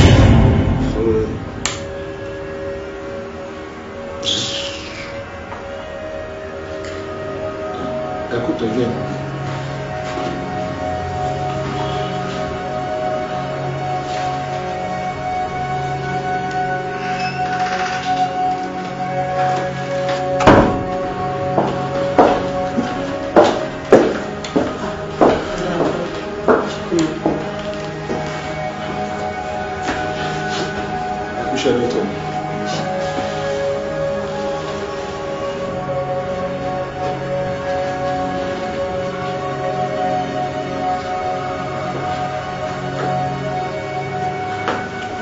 Ẹ kú tọ́jú ẹ̀. Ẹ kú iṣẹ́ lọ́tọ̀.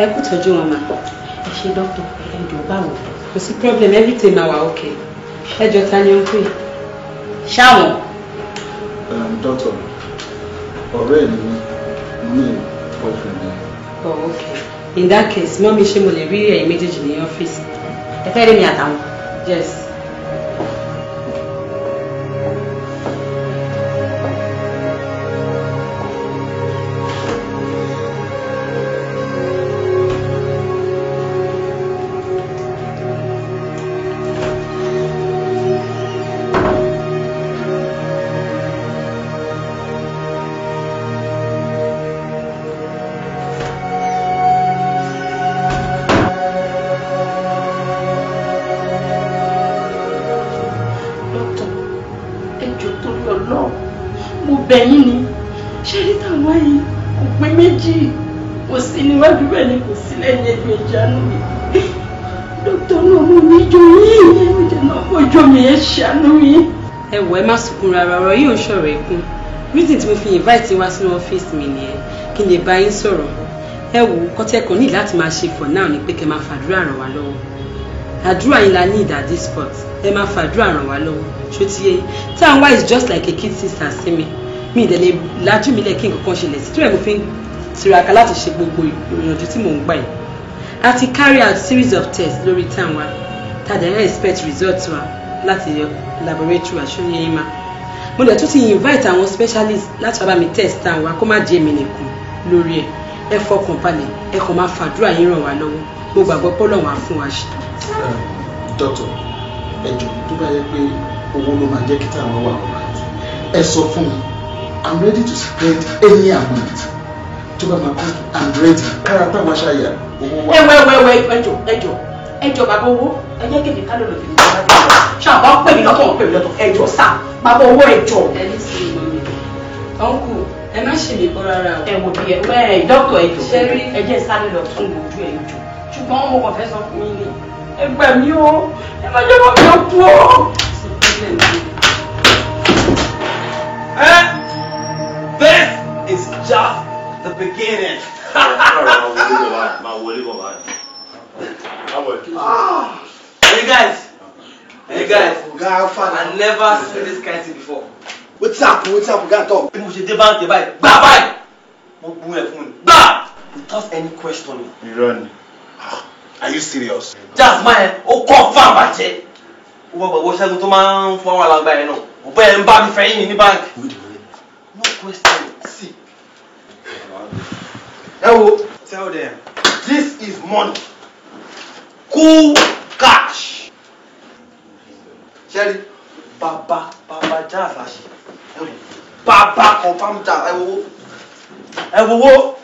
Ẹ kú tọ́jú wọn mà. Ẹ ṣe dókítà, ẹ jọ̀ọ́ báwo. Kò sí problem, everything máa wà okay. Ẹ jọ ta ni ó ń pè? Ṣáwọn.
Doctor, ọ̀rẹ́ mi ní boyfriend mi.
Oh, okay. In that case, mọ́mí ṣé mo lè rí ẹ̀yin méjèèjì ní ọ́fíìsì? Ẹ fẹ́ rí mi àtàwọn? Yes.
Bẹ̀yìn ni ṣé rí táwọn yìí kò pé méjì, kò sí níwájú bẹ́ẹ̀ ni kò sí lẹ́yìn ẹgbẹ́ ìjánu mi. Dókítà náà mú mi jọ yín, ẹ̀jẹ̀ náà kó jọ mi, ẹ̀ ṣàánú mi.
Ẹ wò, ẹ má sunkún rárá, ọ̀rọ̀ yìí ò ń ṣọ̀rọ̀ ẹkún. Reason tí mo fi invite wá sínú ọ́fíìsì mi nìyẹn, kí n lè bá yín sọ̀rọ̀. Ẹ wò, kọ́tẹ́kọ̀ọ́ ní láti máa ṣe for now ni pé kẹ́ máa fàdúrà ràn wá lọ́wọ́. Àdúrà yín la need at this spot. Ẹ máa fàdúrà ràn wá lọ́wọ́. Ṣó ti yé? Tanwa is just like a kid sister sí mi. Mi ì dẹ̀ lè lajú mi lẹ̀ kí nǹkan kan ṣẹlẹ̀ sí. Tí mo fi ń tiraka láti ṣe gbogbo ìrìnàjò tí mò ń gbà yìí. A ti carry out series of tests lórí Tanwa. Tá a dẹ̀ ń expect results wa láti laboratory àṣọyẹ yín ma. Mo dẹ̀ tún ti invite àwọn specialists láti wá bá mi test Tanwa kó má jẹ́ èmi nìkan lórí ẹ̀. Ẹ fọkàn balẹ̀, ẹ kàn máa fàdúrà yín ràn wá lọ́wọ́. Mo gbàgbọ́ pé Ọlọ́run á fún wa ṣe.
Doctor, ẹ jọ̀ọ́, tó bá yẹ pé owó ló máa jẹ́ kí Tanwa wà alright, ẹ sọ fún mi. I'm ready to spend any amount tó bá máa cost. I'm ready. Kára táwọn aṣáyà owó wà.
Ẹ wẹ wẹ wẹ, ẹ jọ̀ọ́ ẹ jọ̀ọ́ ẹ jọ̀ọ́ bàbá owó, ẹ jẹ́ kí èmi ká ló lò fi mi bá dé. Ṣáà bá pè mí lọ́tọ̀, pè mí lọ́tọ̀, ẹ jọ̀ọ́ sá bàbá owó, ẹ jọ̀ọ́.
Ẹ ní sùúrù mọ́ mi. Uncle, ẹ má ṣe mí gbọ́ rárá o.
Ẹ wò bí ẹ ẹ dókítà, ẹ jọ̀ọ́
Ṣé
ẹ jẹ́ sáré lọ tún ojú ẹ jọ̀ọ́. Ṣùgbọ́n mo kàn fẹ́ sọ fún yín ni, ẹ gbà mí o, ẹ má jẹ́ kó mi ó kú o.
This is just the beginning.
Hey guys, hey guys, I never seen this kind of thing before.
What's up? What's up? Guy talk.
Bí mo ṣe dé báńkì báyìí, gbà báyìí, mo gbún ẹ̀ fún mi, gbà! Without any question.
Irọ́ ni. Are you serious?
Jazz man, ó confirm bàjẹ́. Ó wọ́n gbàgbọ́ Ṣẹ́gun tó máa ń fún àwọn alàgbà yẹn náà. Òbẹ́ ẹ̀ ń bá mi fẹ́ yín ní báńkì. No question. See.
Ẹ wo, tell them this is money.
Cool cash. Ṣẹ́rí, bàbá bàbá jazz la ṣe. Ẹ wò, bàbá confirm jazz, ẹ wo. Ẹ wo wo.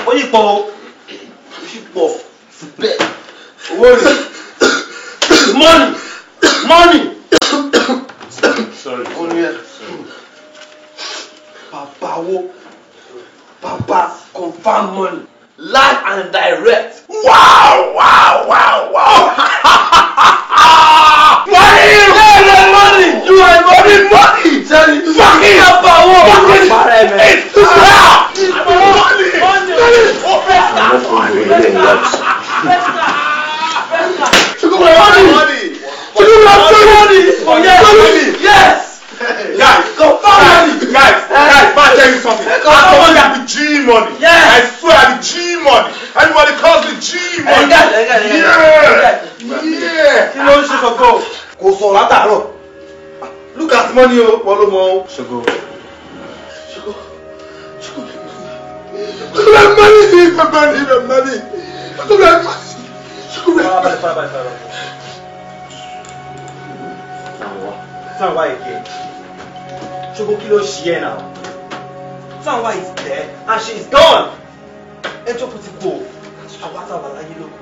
Ó yìí pọ̀ o. Ó sì pọ̀. Bẹ́ẹ̀. Owó rẹ̀. Money. Money.
Sorry.
Bàbá wo. Bàbá confirm money. Live and direct.
Wow, wow, wow, wow. Money! Money! Money! You are money, money! Fucking
Bàbá wo.
Fucking it's money! Money! Money! Money!
Money! Yes!
Guys, guys, guys, guys, man, tell you something. I call me G money.
Yes.
I swear I be G money. Everybody calls me G money. Yeah. Yeah.
Kí ló ń ṣe Ṣògo?
Kò sọ̀rọ̀ látàárọ̀. Look at money o, wọ́n ló mọ o.
Ṣògo.
Ṣògo. Ṣògo. Ṣògo money, money, money. Ṣògo money. Ṣògo money.
Farabalẹ̀, farabalẹ̀, farabalẹ̀. Tanwa again. Ṣògo, kí ló ṣe ẹ́ now? Tanwa is there and she is gone. Ẹ tó kú ti kú o. Àwa tá a wà láyé ló kù.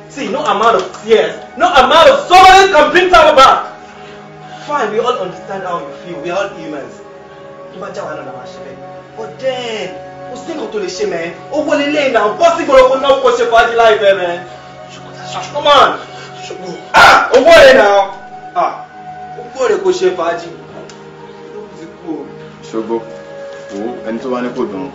See, no amount of tears, no amount of sorrow can bring Tanwa back. Fine, we all understand how you feel. We are all humans. Tó bá já wa náà la máa ṣe bẹ́ẹ̀. But then, kò sí nǹkan tó lè ṣe mẹ́. Owó lélẹ̀ náà, bọ́ sí gbòòrò kó náwó kó ṣe fàájì láìpẹ́ mẹ́. Come on. Ah! Owó rẹ̀ náà. Ah! Owó rẹ̀ kò ṣe fàájì.
Ṣògo, wo ẹni tó bá ní kò dùn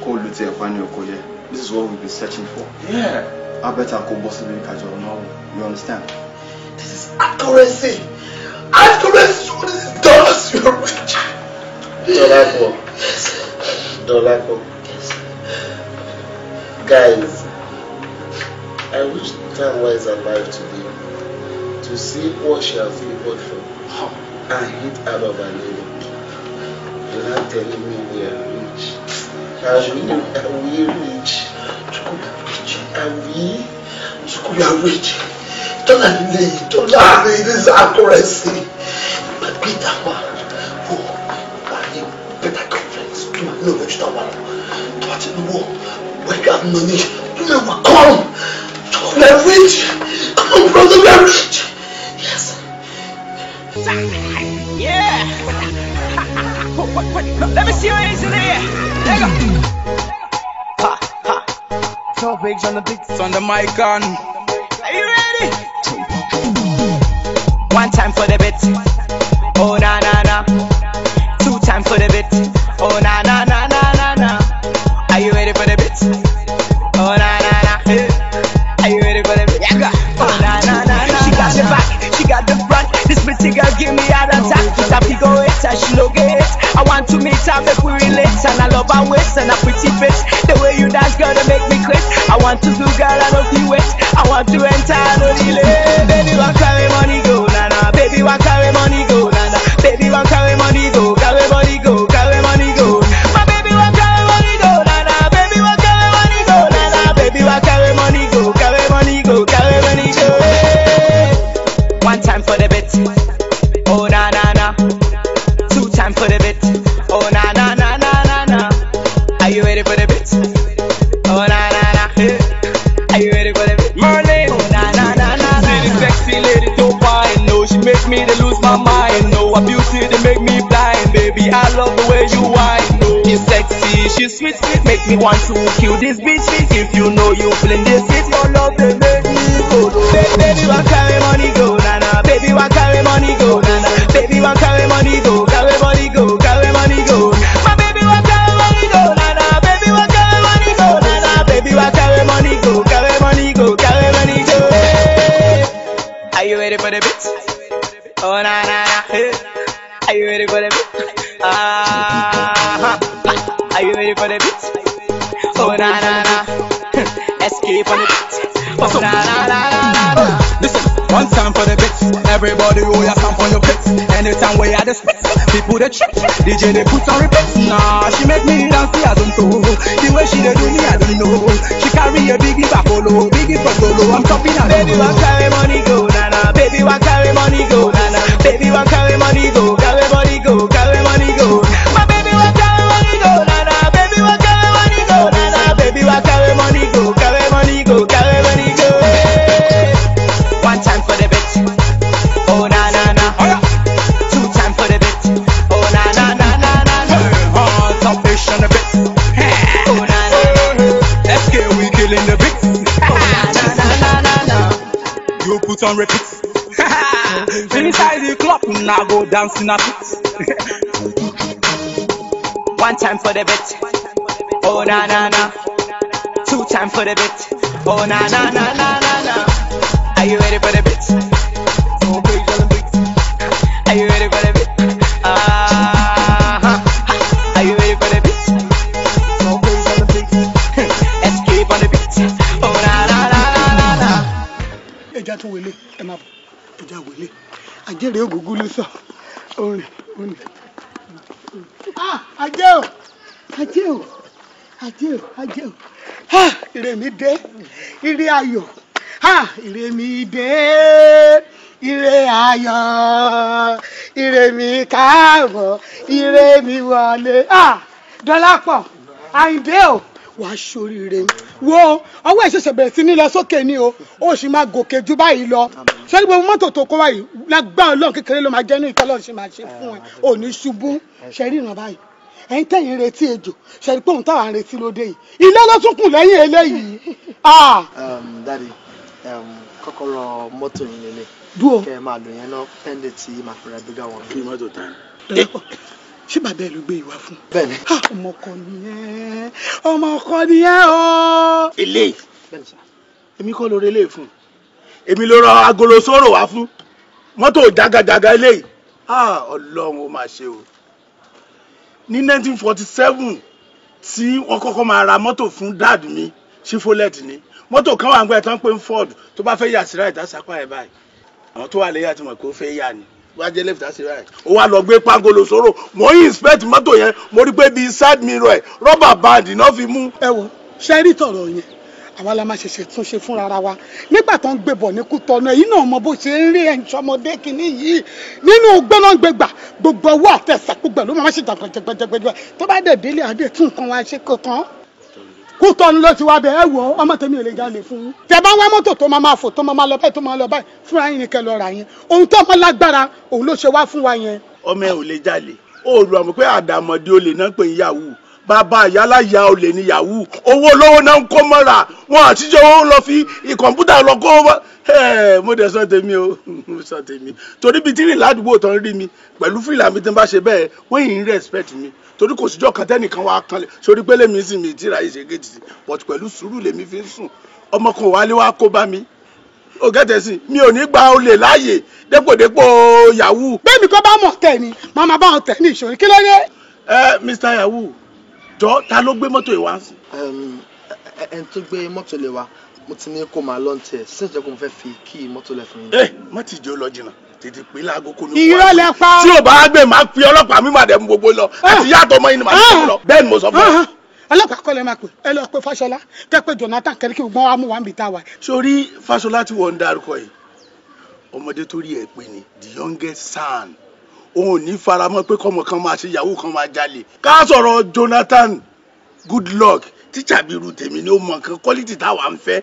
kó lu tiẹ̀ pa ní oko yẹ. This is what we've been searching for.
Yeah.
I better kó bọ́ síbi kájọ náà, you understand?
This is accuracy. Accuracy. This is dollars. You're rich.
Dolapo. Dolapo. Guys, I wish Tanwa is alive today to see what she has labored for and hit out of her living. You're not telling me we are rich. Are we rich? Are we?
We are rich. Dollar, dollar, this is accuracy. But Peter, oh, I need better girlfriends. Do I know what you don't want? Do I know where you have money? You will come. We are rich. Come on, brother, we are rich. Yes.
Yeah. Let me see your hands in the air. There you go. Ha ha.
Topics on the beats on the mic on.
Are you ready? One time for the beat. Oh na na na. Two time for the beat. Oh na na na na na na. Are you ready for the beat? Oh na na na. Hey. Are you ready for the beat? Yeah. Oh na na na na. She got the back, she got the front. This pretty girl give me heart attack. She's a figure eight and she no get it. I want to meet her, make we relate. And I love her waist and her pretty face. The way you dance, girl, they make me quit. I want to do, girl, I don't feel wait. I want to enter, I don't delay. Baby, want carry money go, na na. Baby, want carry money go, na na. Baby, want carry money go, carry money go, carry money go. My baby want carry money go, na na. Baby, want carry money go, na na. Baby, want carry money go, carry money go, carry money go. Hey. One time for the bit. Oh na na na. Two time for the bit. Oh na na na na na na. Are you ready for the bit? Oh na na na. Hey. Are you ready for the bit?
Merlin.
Oh na na na na na.
See the sexy lady so fine, no, she make me to lose my mind, no, her beauty they make me blind, baby, I love the way you whine, no, she's sexy, she's sweet, make me want to kill this bitch, if you know you feeling this it, your love they make me go, low.
Baby, want carry money go, na na. Baby, want carry money go, na na. Baby, want carry money go, carry money go, carry money go. My baby want carry money go, na na. Baby, want carry money go, na na. Baby, want carry money go, carry money go, carry money go. Hey. Are you ready for the beat? Oh na na na. Hey. Are you ready for the beat? Ah. Are you ready for the beat? Oh na na na. Escape on the beat. Oh na na na na na.
Listen, one time for the beat. Everybody roll your stamp on your feet. Anytime we are the spit, people they trip. DJ they put on repeat. Nah, she make me dance, I don't know. The way she they do me, I don't know. She carry a biggie back, biggie for solo. I'm chopping her.
Baby, want carry money go, na na. Baby, want carry money go, na na. Baby, want carry money go, carry money go, carry money go. My baby, want carry money go, na na. Baby, want carry money go, na na. Baby,
feeling the beat? Oh na na na na na na. You put on repeat. Inside the club, now go dance in a pit.
One time for the beat. Oh na na na. Two time for the beat. Oh na na na na na na. Are you ready for the beat? Are you ready for the beat? Uh-huh. Are you ready for the beat? Escape on the beat. Oh na na na na na na.
Ẹja tún wọlé, ẹ má bọ̀, ẹja wọlé. Àjẹrè ògúngún ló sọ. Orin, orin. Ah, ajé o, ajé o, ajé o, ajé o. Ah, ire mi dé, ire ayọ̀. Ah, ire mi dé, ire ayọ̀, ire mi káàbọ̀, ire mi wọlé. Ah, Dọlápọ̀, Àyìndé o, wàá ṣoríire. Wo ọwọ́ ẹ̀ ṣẹ̀ṣẹ̀ bẹ̀rẹ̀ sí ní lọ sókè ni o, ó sì máa gòkè ju báyìí lọ. Ṣé ní gbogbo mọ́tò tó kó wáyìí lágbá Ọlọ́run kékeré ló máa jẹ́ ní ìtọ́lọ́run ṣe máa ṣe fún ẹ, ò ní ṣubú. Ṣe ríran báyìí, ẹ̀yin tẹ̀yìn retí ejò, ṣe rí pé òun táwa ń retí lóde yìí, ilé ló tún kù lẹ́yìn eléyìí.
Daddy, kọ́kọ́rọ́ mọ́tò yín lélẹ̀.
Dúró.
Kẹ́ ẹ máa lò yẹn náà pẹ́ndé tí màá fi ra bígà wọn.
Kí mọ́tò ta ni?
Ṣé bàbá ẹ ló gbé ìwà fún?
Bẹ́ẹ̀ni.
Ọmọ ọkọ nìyẹn, ọmọ ọkọ nìyẹn o.
Eléyìí. Èmi kọ́ lórí eléyìí fún. Èmi ló rọ agolo sóró wá fún. Mọ́tò jagajaga eléyìí. Ọlọ́run ó máa ṣe o. Ní 1947 tí wọ́n kọ́kọ́ máa ra mọ́tò fún dáàdì mi, Chevrolet ni. Mọ́tò kan wà ń gbẹ́ tán pé ń Ford tó bá fẹ́ yà sí ráìtì àsápá ẹ̀ báyìí. Àwọn tó wà lẹ́yìn àti mọ̀ pé ó fẹ́ yà ni. Wá jẹ́ left àti right. Ó wá lọ gbé pangolo sóró. Mo ń inspect mọ́tò yẹn, mo rí pé bíi side mirror ẹ̀ rọ́bà band náà fi mú.
Ẹ wo, ṣe rí tọ̀rọ̀ yẹn, àwa la máa ṣẹ̀ṣẹ̀ tún ṣe fúnra ra wa nígbà tó ń gbé bọ̀ ní Kútọ̀nù. Èyí náà mọ bó ṣe ń rí ẹ̀ǹṣọmọdé kìíní yìí nínú gbónágbégbà, gbogbo ọwọ́ àtẹ̀sẹ̀ gbogbo ẹ̀ ló máa ṣe jàgbẹ̀jẹ̀gbẹ̀jẹ̀gbẹ̀. Tó bá dẹ̀ délé adé tún nǹkan wa ṣe kò tán. Kútọ̀nù ló ti wá bẹ̀. Ẹ wò, ọmọ tèmi ò lè jalè fún un. Tẹ bá wá mọ́tò tó máa fò tó máa lọ báyìí tó máa lọ báyìí fúnra yín ni kẹ́ lọ rà yẹn. Ohun tó ọmọ lágbára òun ló ṣe wá fún wa yẹn.
Ọmọ ẹ ò lè jalè, ó rù àmọ́ pé àdàmọ̀dé olè náà pè ń yahoo. Bàbá ìyálàyà olè ní yahoo. Owó olówó náà ń kó mọ́ra wọn àtijọ́ owó lọ fi kọ̀ǹpútà lọ kó. Mo dẹ̀ sọ tèmi o, mo sọ tèmi torí bíi tírì ládùúgbò tán rí mi pẹ̀lú fìlà mi tí n bá ṣe bẹ́ẹ̀ wọ́n yìí ń respect mi torí kò síjọ́ kan tẹ́nìkan wá kanlẹ̀ sórí pé lèmi sì mi tíra yìí ṣe géètì sí, but pẹ̀lú sùúrù lèmi fi ń sùn. Ọmọ kan wálé wá kó bá mi, ó gẹ́tẹ̀ sí mi ò ní gba olè láàyè dépòdépò yahoo.
Bẹ́ẹ̀ ni kò bá mọ̀ tẹ̀ ni màmá bá wọn tẹ̀ ní ìṣòro kí ló dé.
Ẹ Mr. Yahoo, jọ ta ló gbé mọ́tò yìí wá sí.
Ẹni tó gbé mọ́tò lè wa, mo ti ní kó máa lọ́n tiẹ̀ sí ìjọba, mo fẹ́ fi kí mọ́tò lẹ̀ fún yín.
Ẹ má ti jẹ́ ó lọ jìnnà, tètè pé láago kó ní.
Irọ́ lẹ pa.
Tí ò bá gbé máa fi ọlọ́pàá mi máa dẹ̀ mú gbogbo lọ àti yàtọ̀ ọmọ yìí ni màá dẹ̀ mú lọ. Bẹ́ẹ̀ ni mo sọ fún ẹ.
Ọlọ́pàá kọ́ lẹ máa pè, ẹ lọ pé Fáṣọlá, kẹ́ pé Jonathan kẹ́rí kí gbọ́n wa mú wa ń bi tá a wà.
Sórí Fáṣọlá tí wọ́n ń darúkọ yìí, ọmọdé tó rí ẹ pé ni the youngest son, òun ò ní faramọ́ pé kọ́mọ kan máa ṣe yahoo kan máa jalè. Ká sọ̀rọ̀ Jonathan Goodluck, tíṣà bíi irú tèmi ni ó mọ nǹkan quality táwa ń fẹ́.